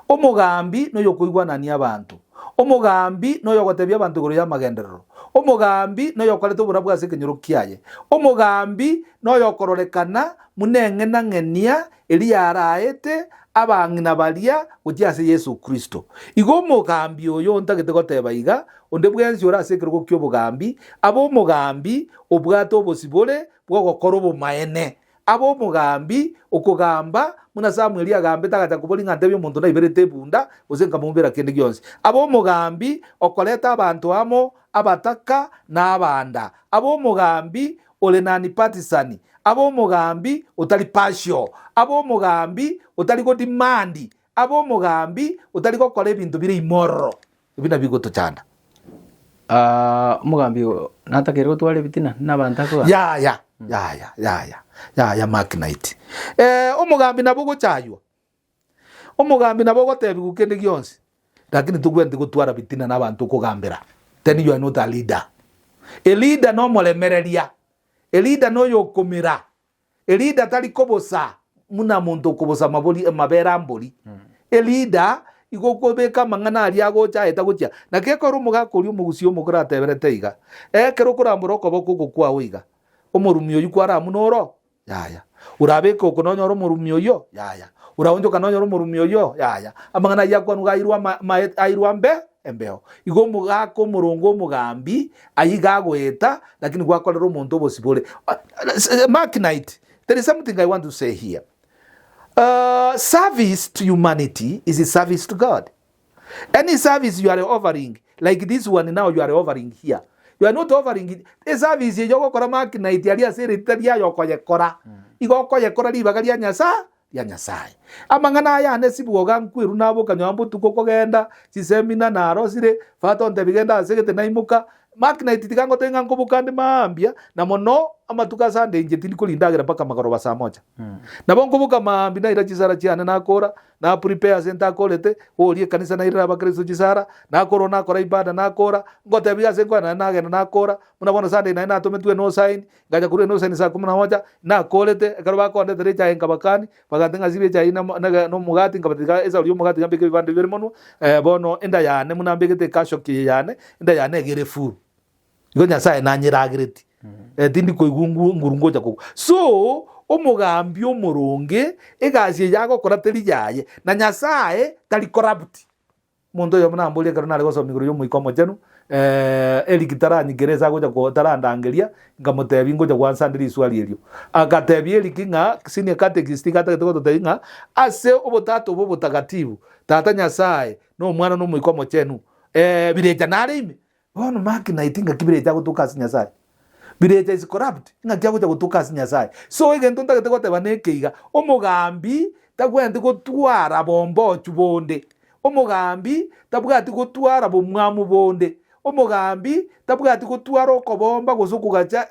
Omogambi noyokoigwanania abanto. Omogambi noyogotebia abanto igoro y'amagenderero. Omogambi noyokoreta oborabu ase ekenyoro kiaye. Omogambi noyokororekana buna eng'enang'enia eria yaraete abang'ina baria gochia ase Yeso Kristo. Igo omogambi oyo ntagete goteba iga, onde bwensi ore ase ekerogo ki'obogambi, abe omogambi obwate obosibore bw'ogokora obomaene, Abe omogambi okogamba, buna Samweli agambete agacha koboria ng'a ntebie omonto naiberete ebunda, gose nkamoubera kende gionsi. Abe omogambi okoreta abanto amo, abataka na abanda. Abe omogambi. ore non-partisan, abe omogambi otari partial, abe omogambi otari go demand, abe omogambi otari gokora ebinto bire immoral. Ebi nabio bigotochanda. Omogambi natakeire gotwara ebitina nabanto akogamba? Yaya, yaya, yaya, yaya Mark Knight. Omogambi nabo ogochaywa, omogambi nabo ogotebigwa kende gionsi, lakini togwenereti gotwara bitina na abanto okogambera, then you are not a leader. A leader nomoremereria, a leader noyokomera, A leader tari kobosa buna monto okobosa amabori amabere a mbori. A leader igo okobeka amang'ana aria agocha aeta gochia. Naki ekero omogaka oria omogusia omokoro ateberete iga, ekero okorambora okoboko oko kwao iga, omorumi oyio kwaramuna oro? Yaya. Orabeke oko nonyore omorumi oyio? Yaya. Oraonchoka nonyore omorumi oyio? Yaya. Amang'ana ayio akwanwa iga airwe ama ama airwe ambe embeo. Igo omogaka omoronge omogambi ayio iga agoeta lakini gwakorera omonto obosibore. Mark Knight, there is something I want to say here. Service to humanity is a service to God. Any service you are offering, like this one now you are offering here, you are not offering it. Eservice eye ogokora Mark Knight aria ase eritita riaye okoyekora, igo okoyekora ribaga ria Nyasae ria Nyasae. Amang'ana aya ane sibwoga nkwerwa naboka nyomba botuko kogenda, chisemina narosire, Father ontebi genda ase gete naimoka, Mark Knight tiga ngotebie ng'a nkoboka nde maambia, na mono amatuko a Sunday inche tindi koria endagera mpaka magoroba saa moja. Nabo nkoboka maambia naira chisara chiane nakora, na prepare ase ntakorete, goria ekanisa nairera abakristo chisara, nakorwa nakora ibada nakora, ngotebia ase nkoenda naende nagenda nakora, buna bono Sunday naende natometwe enosaini, Ngacha korwa enusu saa kumi na moja, nakorete, ekero bakondetera echae nkabakani, bagantebia ng'a sibia echae na na omogati, nkabatebia tiga esauri y'omogati tiga mbeke ebibande bibere monwe, bono enda yane buna mbegete ekashoki eye yane, enda yane iga ere full. Igo Nyasaye nanyeragereti, tindi koigwa ngu nguru ngocha kogwa. So, omogambi omoronge, egasi eye agokora teri yaye, na Nyasaye tari corrupt. Omonto oyomo namborie ekero nare gosoma igoro y'Omoika Omochenu, Eric taranyikera ase agocha ko tarandangeria, nkamotebia ngocha gwansa nde riswali erio. Agatebia Eric ng'a senior catechist iga atagete gototebia ng'a ase obotato obo obotagatifu, Tata Nyasaye, na Omwana na Omoika Omochenu, birecha nare ime. Bono Mark naiti ngaki birecha agotoka ase Nyasaye. Birecha is corrupt, ng'aki agocha gotoka ase Nyasaye. So egento ntagete goteba neke iga, omogambi tagwenereti gotwara bombochu bonde, omogambi tabwati gotwara bomwamu bonde, omogambi tabwati gotwara okobomba gose okogacha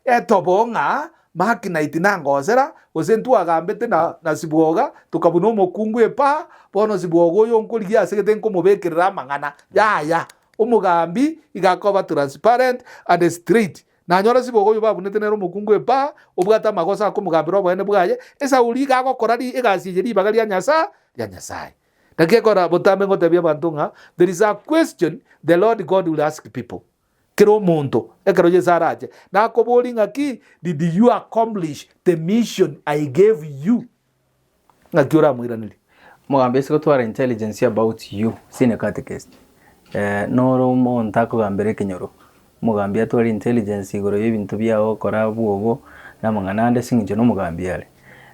etobo ng'a Mark naiti nangosera, gose ntwagambete na na Sibwoga, tokabuna omokungu epaa, bono Sibwoga oyo nkorigia ase gete nkomobekerera amang'ana. Yaya, omogambi iga akoba transparent and straight. Nanyora Sibwoga oyo babunete nere omokungu epaa, obwate amagoso akomogambera oboene bwaye, Esauli iga agokora ri egasi eye ribaga ria Nyasa ria Nyasae. Naki ekora botambe ngotebia abanto ng'a there is a question the Lord God will ask people. Kera omonto, ekero Yeso arache, nakoborie ng'aki, Did you accomplish the mission I gave you? Ng'aki oramoiranerie? Omogambi ase gotwara intelligence about you senior catechist eh, noro omonto akogambera ekenyoro omogambi atware intelligence igoro ya ebinto biago okora bwogo na amang'ana ande ase eng'encho na omogambi are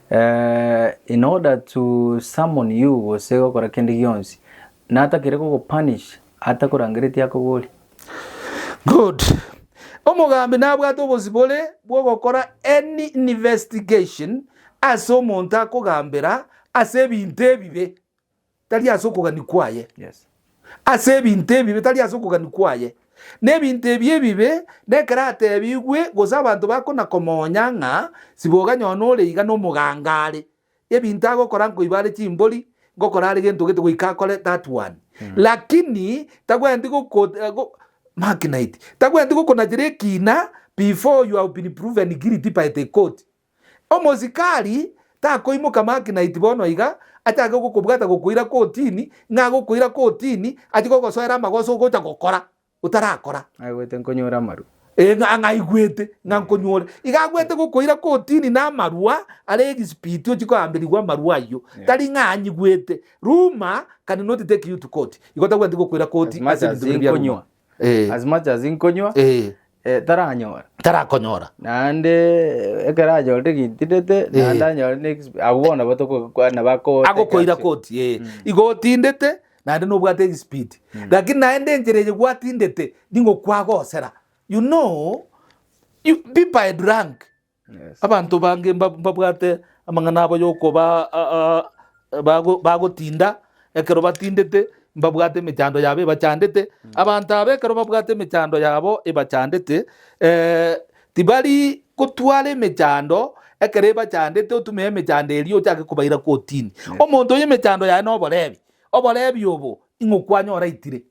eh, in order to summon you gose gokora kende gionsi natakire gogopunish Atakorangeretie akoborie. Good. Omogambi nabwate obosibore bw'ogokora any investigation ase omonto akogambera ase ebinto ebibe, tari ase okogania kwaye. Yes. Ase ebinto ebibe, tari ase okogania kwaye. Na ebinto ebi ebibe, nekero atebigwe gose abanto bakona komonya ng'a siboga nonye ore iga nomoganga are, Ebinto agokora nkoiba are chimbori, ngokora are gento gete goika akore that one. Lakini tagwenereti goko go Mark Knight, tagwenereti gokonachera ekina before you have been proven guilty by the court. Omosikari takoimoka Mark Knight bono iga, achake gokobwata gokoira kotini, ng'a agokoira kotini, achie gogosoera amagoso ogocha gokora. otarakora. Aigwete nkonyora amarwa. Ee, ng'a ng'a aigwete ng'a nkonyore. Iga agwete gokoira kotini na amarwa are egisipiti ochie kogamberigwa amarwa ayio. Yeah. Tari ng'a anyigwete. Rumour can not take you to court. Igo tagwenereti gokoira As koti much ase as ebinto biria bia nkonywa. rumour. Eh. As much as nkonywa, Eh. eh, taranyora. Tarakonyora. Naende ekero anyorire gintindete, naende anyore na exp- abwo bono nabo tokokwana bako take Agokoira action. koti, eh. Igo otindete, naende nobwate egisipiti. Lakini naende enchera eye gwatindete, nigo kwagosera. You know, You, people are drunk. Yes. Abanto bange mba- mbabwate amang'ana abo yokoba ah, ah, bago- bagotinda, ekero batindete mbabwate emechando yabo ebachandete, abanto aba ekero babwate emechando yabo ebachandete, tibari gotwara emechando ekero ebachandete otumie emechando eria ochake kobaira kotini. Omonto oyo emechando yaye na oborebi, oborebi obo ing'o kwanyora aitire.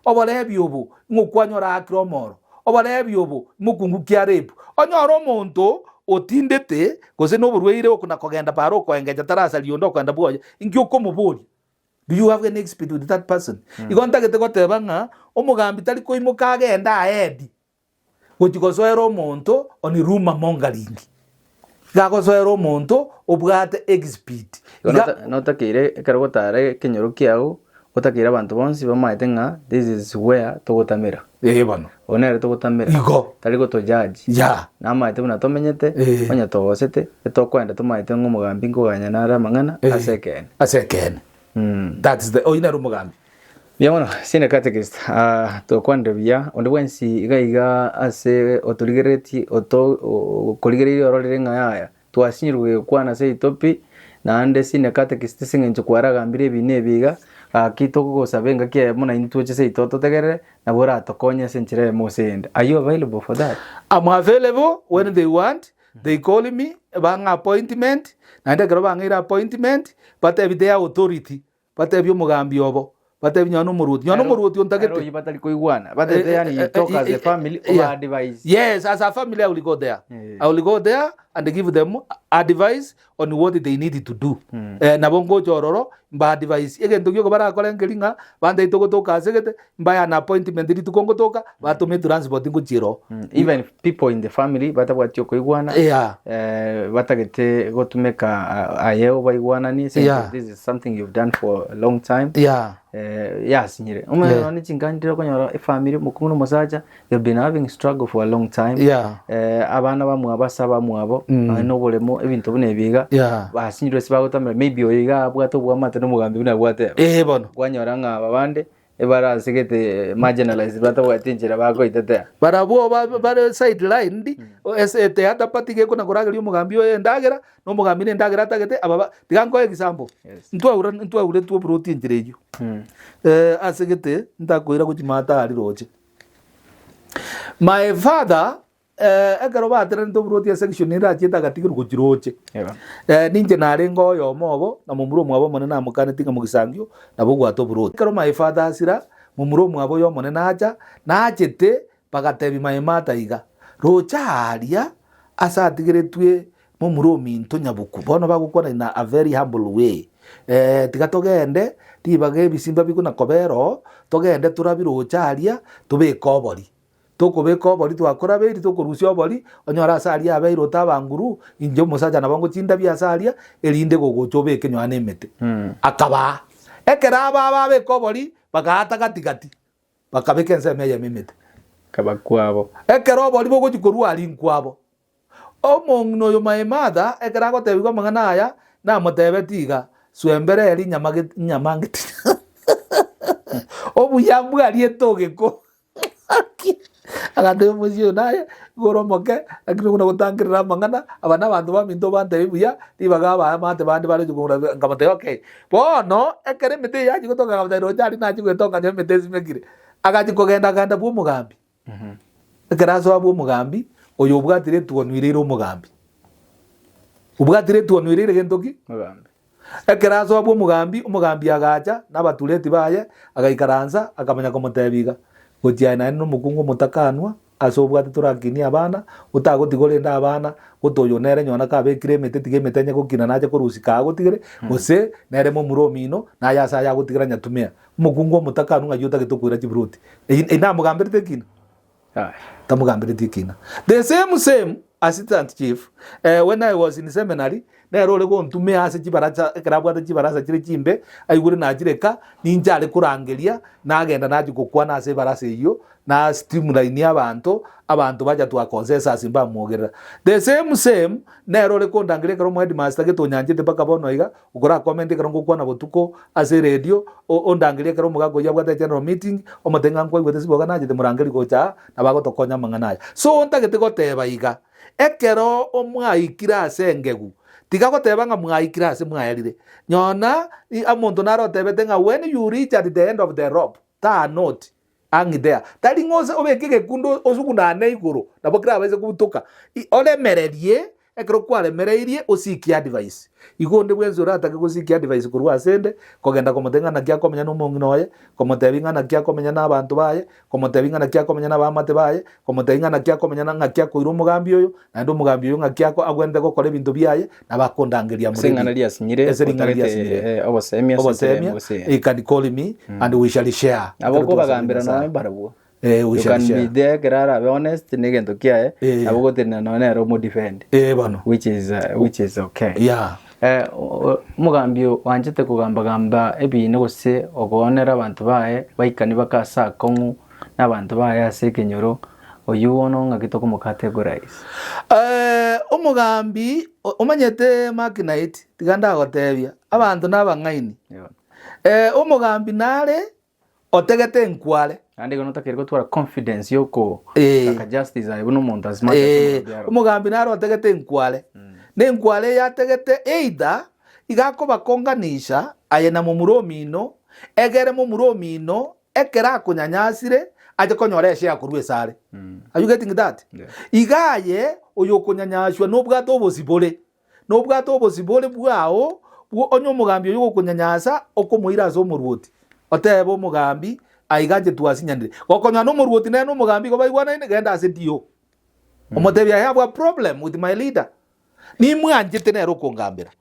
Oborebi obo ing'o kwanyora aakire omoro, oborebi obo mokungu ki arape. Onyore omonto otindete gose noborwaire okona kogenda para okoengecha tarasaria onde okogenda bwoye, inki okomoboria? Do you have any expert with that person? Igo ntagete goteba ng'a omogambi tari koimoka agende ahead gochia gosoera omonto on rumour mongering. Iga agosoera omonto obwate expert. Igo Iga nota- notakeire ekero ogotara ekenyoro kiago, otakeire abanto bonsi bamaete ng'a this is where togotamera. Ee bono. Oyo nere togotamera. Igo. Tari gotojudge. Yeah. Namaete buna tomenyete, Eh. onye togosete, etokoenda tomaete ng'a omogambi nkoganya nare amang'ana Eh. ase ekeene. Ase ekeene. That is the oyio nere omogambi. Mbuya mono Senior Catechist, ah, tokwanire buya, onde bwensi iga iga ase otorigereretie oto okorigereirie ororire ng'a yaya, twasinyirwe gokwana ase etopi, naende Senior Catechist ase eng'encho kwaragambire ebi na ebi iga, gaki tokogosaba engaki eyemo naintwe toche seito ototegerere, nabo oratokonye ase enchera eyemo gose eyende. Are you available for that? I'm available when they want, they call me, bang'a appointment, naende ekero bang'eire appointment, batebi their authority, Batebie omogambi obo, batebie nonya nomoruoti, nonya nomoruoti Ere ontagete. oyio batari koigwana, batete yani you talk as a family Yeah. oba advise. Yes, as a family I will go there. Eh. I will go there and give them advice on what they need to do. Eh, nabo ngocha ororo mba advise egento gioka barakore nkeri ng'a bantaete gotoka ase gete mbae an appointment rituko ngotoka batome transport ngochiera oo. Even people in the family batabwati okoigwana Yeah. eh, batagete gotumeka ah, aye obaigwananie since Yeah. this is something you've done for a long time Yeah. eh, yasinyire omanyete Yeah. nonye ne chinkani okonyora efamily omokungu na omosacha they've been having struggle for a long time Yeah. eh, abana bamwabo ase abamwabo nonye na oboremo ebinto buna ebi iga Yeah. basinyirwe ase bagotamera maybe oyo iga abwate obwamate na omogambi buna abwate Eh bono. kwanyora ng'a aba bande Ebarasegete marginalized batabwati enchera bakoitetea. Barabwo bare sidelined ase the other party gekona korageria omogambi oye endagera, na omogambi na endagera atagete aba ba tiga nkoe example, Yes. ntwaura ntwauretwe oboroti enchera eyio ase gete ntakoira gochia maate aria roche. My father Ekero bateranete oborwoti ase section ere achiete agatigerwa gochia roche. Ninche narenge oyomo obo, na momura omwabo omonene amokaneti ng'a mogisangio nabo obwate oborwoti. Ekero my father asira, momura omwabo oyo omonene acha, nachete bagatebia my mother iga, roche aaria ase atigeretwe momura ominto nyabuku. Bono bagokwana in a very humble way, tiga togende ribaga ebisimba bikona kobera oo, togende torabie roche aria, tobeke obori. Tokobeka obori twakorabeiri, tokorusia obori, onyore ase aria abeire otabanguru, inche omosacha nabo ngochindabia ase aria, erinde gogocha obeke nonya na emete. Akabaa. Ekero aba babeka obori, bagaata gati gati, bakabeka ensemo eyemo emete. Akaba kwabo. Ekero obori bogochia korwa aria nkwabo. Omong'ina oyo my mother, ekero agotebigwa amang'ana aya, namotebetie iga, Swembere eri nyama get nyama ngeti obuya mbwariete ogeko. Agatebia omoisia oyo naye igo ore omoke, lakini buna gotankerera amang'ana, aba nabanto baminto obantebie buya, ribaga abaamate bande bare gochia kong'ura nkamotebia okay. Bono, ekero emete eye yachia gotoka akamotebia roche aria nachia goetonga nyowe emete esimekire. Agachia kogenda akagenda bwa omogambi. Ekero asoa bwa omogambi, oyo obwatire etuoni oireire omogambi. Obwatire etuoni oireire gento ki? Omogambi. Ekero asoa bw'omogambi, omogambi agacha nabatureti baye, agaikaransa, akamanya komotebia iga, Gochia aye naende nomokungu omotakanwa, ase obwate torakinie abana, otagotiga orende abana, gote oyo nere nyona kabekire emete, tiga emete enye gokina nache korusia kaa agotigere, gose nere momura omino, naye ase aye agotigera nyatumea. Omokungu omotakanwa ng'ai otagete okoira chiburoti? Eyio namogamberete ekina? Yaya. Tamogambereti ekina. The same same. Assistant chief, eh, when I was in seminary, nere ore gontumia ase chibaracha ekero abwate chibarasa chire chimbe, aigure nachireka, ninche are korangeria, nagenda nachia gokwana ase ebarasa eyio, na streamline abanto, abanto bacha twa consensus mbamwogerera. The same same, nere ore kondangeria ekero omoheadmaster gete onyanchete mpaka bono iga, okora comment ekero ngokwana botuko ase eredio, ondangeria ekero omogaka oyio abwate general meeting, omote ng'a nkwaigwete siboga nachete morangerie gocha aa, nabo agotokonya amang'ana aya. So ntagete goteba iga, ekero mwaikire ase engegu, tiga goteba ng'a mwaikire ase mwaerire. Nyona omonto nare otebete ng'a when you reach at the end of the rope, tie a knot, hang there. Tari ng'a ose obeke egekundo osugunane igoro, nabo kerabaise kobutoka. Oremererie, ekero kwaremereirie osikie advice. Igo onde bwensi oratake gosikia advice korwa asende, kogenda komotebia ng'a naki akomenya na omong'ina oye, komotebia ng'a naki akomenya na abanto baye, komotebia ng'a naki akomenya na abaamate baye, komotebia ng'a naki akomenya na ng'aki akoira omogambi oyo, naende omogambi oyo ng'aki ako agwenerete gokora ebinto biaye, nabo akondangeria Ase ring'ana amoredi. riasinyire, Ase ring'ana otagete riasinyire. eh, obosemia ase enchera Obosemia, gose he can call me and we shall share. Nabo Ekero twasabire okobagambera Nyasaye. nonya mbarabwo. Eh, we You shall can be share. there ekero arabe honest na egento kiaye, Eh. nabo ogotenena nonya nere omodefend. Eh, bono. Which is, uh, which is okay. Yeah. Eh, o- o- omogambi oanchete kogamba-gamba ebiina gose ogoonera abanto baye baikani baka ase akong'u na abanto baye ase ekenyoro, oyio bono ng'aki tokomocategorize? Eh, omogambi o- omanyete Mark Knight, tiga ndagotebia, abanto nabang'aini. Eeh. Eh, omogambi nare otegete enkware. Naende igo notakeire gotwara confidence yoko Eh. gaka justice aye buna omonto as much as Eh, omogambi aro. omogambi naro otegete enkware. Na enkware eye ategete either iga akobakonganisha aye na momura omino, egere momura omino ekero akonyanyasire ache konyora eshare korwa esare. Are you getting that? Yeah. Iga aye oyo okonyanyaswa nobwate obosibore. Nobwate obosibore bwao bwo onye omogambi oyio ogokonyanyasa okomoira ase omoruoti, otebe omogambi, Aiga inche twasinyanire. Gokonyora nomoruoti nere nomogambi igo baigwanaine, genda ase DO. Omotebie I have a problem with my leader. Nimwanchete nere okongambera.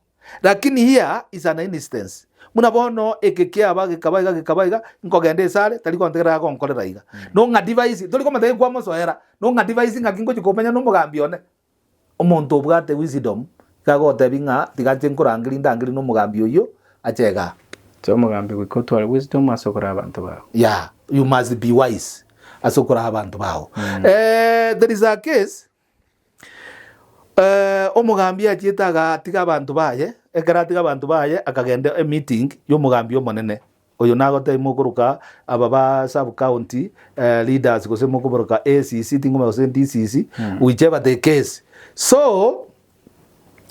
Lakini here is an instance. Buna bono eke kiaba gekaba iga gekaba iga, nkogenda esare, tari gontegerera agonkorera iga. Nong'a device, tori komotebia nkwamosoera, nong'a device ng'aki ngochia komenya nomogambi one. Omonto obwate wisdom iga agotebia ng'a tiga nche nkorangerie ndangerie na omogambi oyio ache igaa. So omogambi goika otware wisdom ase okoraa abanto bao. Yeah, you must be wise ase okoraa abanto bao. Eh, there is a case eh, omogambi achiete agatiga abanto baye, ekero atiga abanto baye akagenda emeeting ya omogambi omonene. Oyo nagotebia mokoroka aba ba sub county leaders gose mokoboroka ACC tingomanya gose DCC whichever the case. So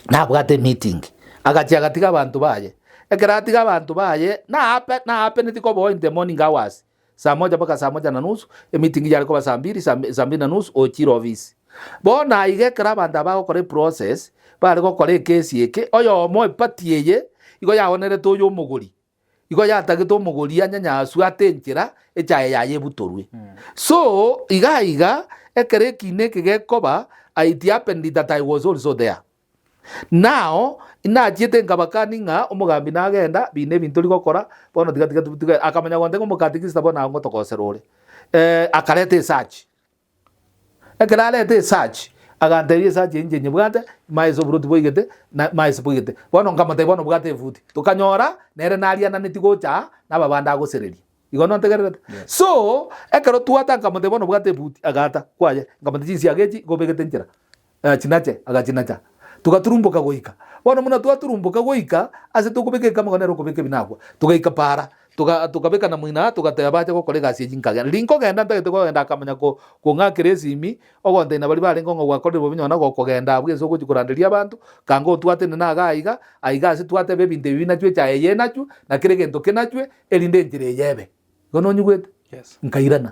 nabwate meeting agachia agatiga abanto baye ekero atiga abanto baye na happen na happened koba in the morning hours saa moja mpaka saa moja na nusu emeeting yare koba saa mbili saa mbili na nusu ochire office. Bono aiga ekero abanto aba bagokora eprocess bare gokora ekesi eke oyomo eparty eye igo yaonerete oyo omogori. Igo yatagete omogori anyanyaswe ate enchera echaye yaye ebutorwe. So iga iga ekero ekina eke gekoba it happened that I was also there. Now nachiete nkabakani ng'a omogambi nagenda bina ebinto ori gokora bono tiga tiga tiga akamanya gontebia ng'a omokatikista bono aye ngotogosera ore. Akareta esearch. Ekero arete esearch, agantebia esearch eye inche nyebwate, maese oboroti boigete, na maese boigete. Bono nkamotebia bono bwata efuti. Tokanyora, nere nariananeti gocha aa, na ababande agosereria. Igo nontegererete? So, ekero twata nkamotebia bono bwata ebuti, agata kwaye, nkamotebia chinsiaga echi igo obegete nchera, chinache, agachinacha. Togaturumboka goika. Bono buna twaturumboka goika, ase tokobeka ekamago nere okobeka ebinagwa. Togaika para, toga tokabeka na moino aa, togateba bache gokora egasi eyio nkagenda. Riria nkogenda ntagete kogenda akamanya ko kong'akera esimi, ogontebia na baria barenge ng'a gwakorire bobe nonya gokogenda abwo ase ogochia koranderia abanto, kanga otwatenene iga aiga, aiga ase twateba ebinto ebi binachwe echae eye enachwe, na kera egento kenachwe, erinde enchera eye ebe. Igo nonyigwete? Yes. Nkairana.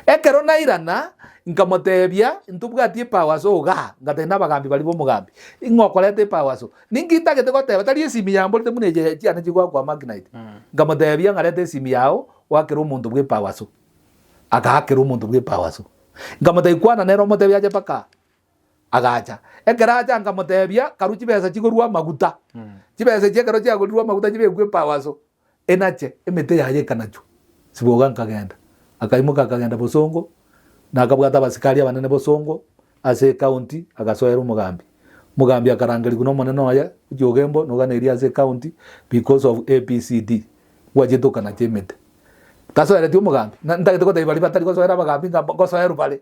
Ekero nairana, nkamotebia, Ntobwati epawaso igaa, ngatebia nabagambi baria b'omogambi, Ing'o okoreta epawaso? Ninki ntagete goteba, tari esimi yamborete buna eye chiane chigoakwa Magnite. Nkamotebia ng'a reta esimi yao, oakere omonto bw'epawaso. Akaakera omonto bw'epawaso. Nkamotebia kwana nere omotebie ache mpaka aa. Agacha. Ekero acha nkamotebia, karue chibesa chigorwe amaguta. Chibesa echi ekero chiagorirwe amaguta chibekwe epawaso. Enache emete yaye ekanachwa. Siboga nkagenda. Akaimoka akagenda bosongo, na akabwata abasikari abanene bosongo, ase ecounty agasoera omogambi. Omogambi akarangerigwa na omonene oye gochia Ogembo noganeirie ase ecounty because of ABCD gwachete okanacha emete. Tasoereti omogambi, na ntagete gotebia baria batari gosoera abagambi ng'a ngosoerwa bare.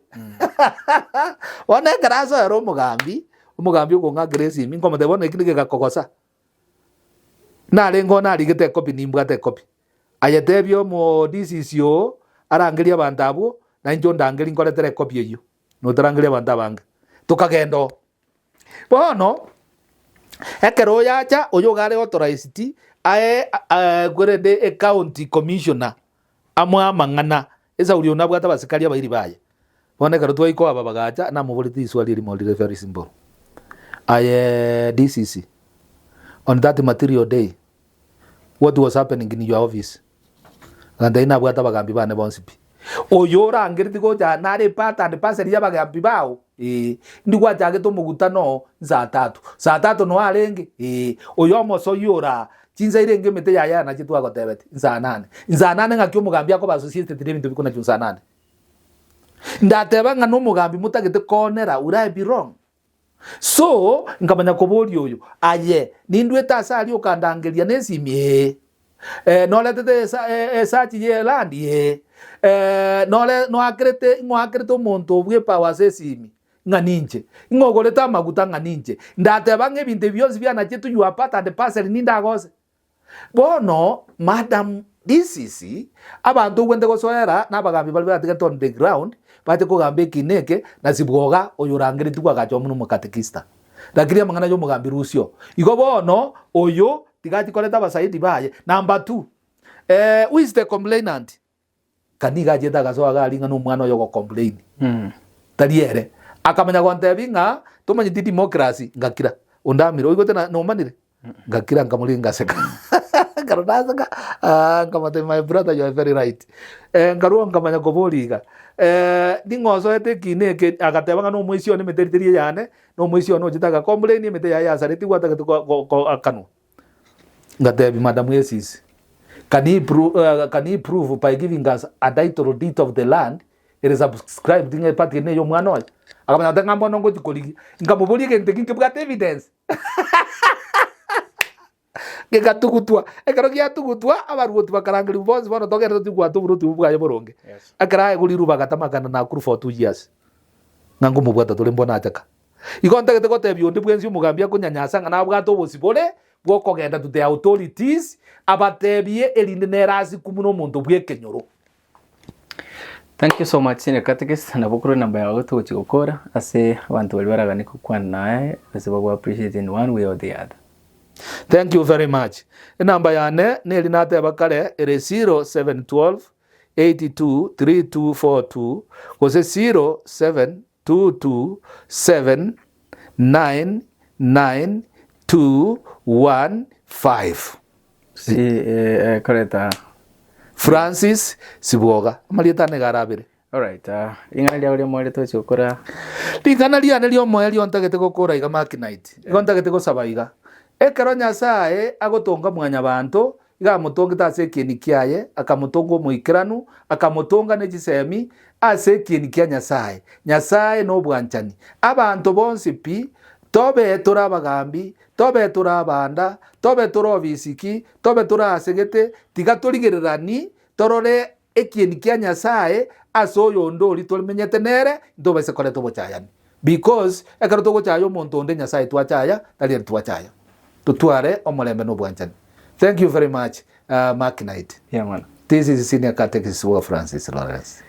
Bono ekero asoera omogambi, omogambi okong'akera esimi nkomotebia bono eki nigegakogosa. Narenge oo narigete ekopi nimbwate ekopi. Aye tebia omo DCC oo arangerie abanto abwo, na inche ondangerie nkoretere ekopi eyio, notarangeria abanto abange. Tokagenda oo. Bono, ekero oyo acha, oyo iga are authorized ae korende ecounty commissioner amoe amang'ana, esauri oyo nabwate abasikari abairi baye. Bono ekero twaika oo aba bagacha, namoborete riswali erimo rire very simple, aye DCC, on that material day, what was happening in your office? Agantebia nabwate abagambi bane bonsi pi. Oyo orangereti gocha nare part and parcel y'abagambi bao? Ee. Ndi gwachagete omogutano oo nsaa tatu. Saa tatu noe arenge? Ee. Oyo omosoi ora chinsa irenge emete yaye yanache twagotebeti? Nsaa nane. Nsaa nane ng'aki omogambi akoba associated na ebinto bikonachwa nsaa nane? Ndateba ng'a nomogambi motagete koonera, would I be wrong? So, nkamanya koboria oyo, Aye, nindwete ase aria okandangeria nesimi? Ee. Eh, noretete esa, eh, esachi y'elandi? Ee. Eh, nore, noakerete, ing'oakerete omonto bw'epawa ase esimi? Ng'a ninche. Ing'ogorete amaguta? Ng'a ninche. Ndateba ng'a ebinto ebi bionsi bianachetwe you are part and parcel nindagose? Bono, madam DCC, abanto ogwente gosoera na abagambi baria batigarete on the ground, bache kogamba ekina eke, na sibwoga oyo orangeretigwe agacha buna omokatekista. Lakini amang'ana ya omogambi Rusio. Igo bono, oyo tiga achie koreta abasaidi baye. Number two, eh, who is the complainant? Ka nigo achiete agasoa iga aria ng'a nomwana oye ogocomplain. Tari ere. Akamanya gontebia ng'a tomanyeti democracy, ngakira. Ondamire, oigwete na nomanire? Ngakira nkamoria ngaseka. Ekero naseka, ah, nkamotebia my brother you are very right. Eh, nkarua nkamanya koboria iga, eh, ning'o osoete ekina eke? Agateba ng'a nomoisia one emete teri eyane, nomoisia one ochete agacomplain emete yaye yasaretigwe atagete ko- ko- koakanwa. Ngatebia Madam Esisi, can he prove, uh, can he prove by giving us a title deed of the land it is subscribed ng'a epati eye neye omwana oye? Akamanya goteba ng'a mbono ngochi korigia. Nkamoboria egento eki nkebwate evidence. Gegatugutwa. Ekero giatugutwa, abaruoti bakarangerigwa bonsi bono togende tochie kobwata oboroti obwo bwaye boronge. Yes. Ekero aegwa riruba agatamakana Nakuru for 2 years. Ng'a nkomobwata tore mbono achaka. Igo ntagete gotebia onde bwensi omogambi akonyanyasa ng'a nabwate obosibore bw'okogenda to the authorities abatebie erinde nere asikwe buna omonto bw'ekenyoro. Thank you so much Senior Catechist, nabo korwa enamba yago togochia gokora ase abanto baria baraganie gokwana naye gose bago appreciate in one way or the other. Thank you very much. Enamba yane neri nateba kare ere 0712 82 3242 gose 07 22799 215. Si eh, koreta Francis Sibwoga amarieta ane iga arabere. Alright, uh, ring'ana riao ri'omoerio tochi gokora. Ring'ana riane ri'omoerio ntagete gokora iga Mark Knight, igo ntagete gosaba iga, ekero Nyasae agotonga mwanyabanto, Iga amotongete ase ekieni kiaye, akamotonga omoikeranu, akamotonga ne chisemi ase ekieni kia Nyasae. Nyasae nobwanchani. Abanto bonsi pi, tobe tore abagambi, tobe tore abanda, tobe tore obisiki, tobe tore aase gete, tiga torigererani torore ekieni kia Nyasae ase oyonde oria tomenyete nere, ntobaise koreta obochayani. Because ekero togochaya omonto onde Nyasae twachaya, tari ere twachaya. Totware omorembe na obwanchani. Thank you very much uh, Mark Knight. Yeah, man. This is Senior Catechist Wa Francis Lawrence.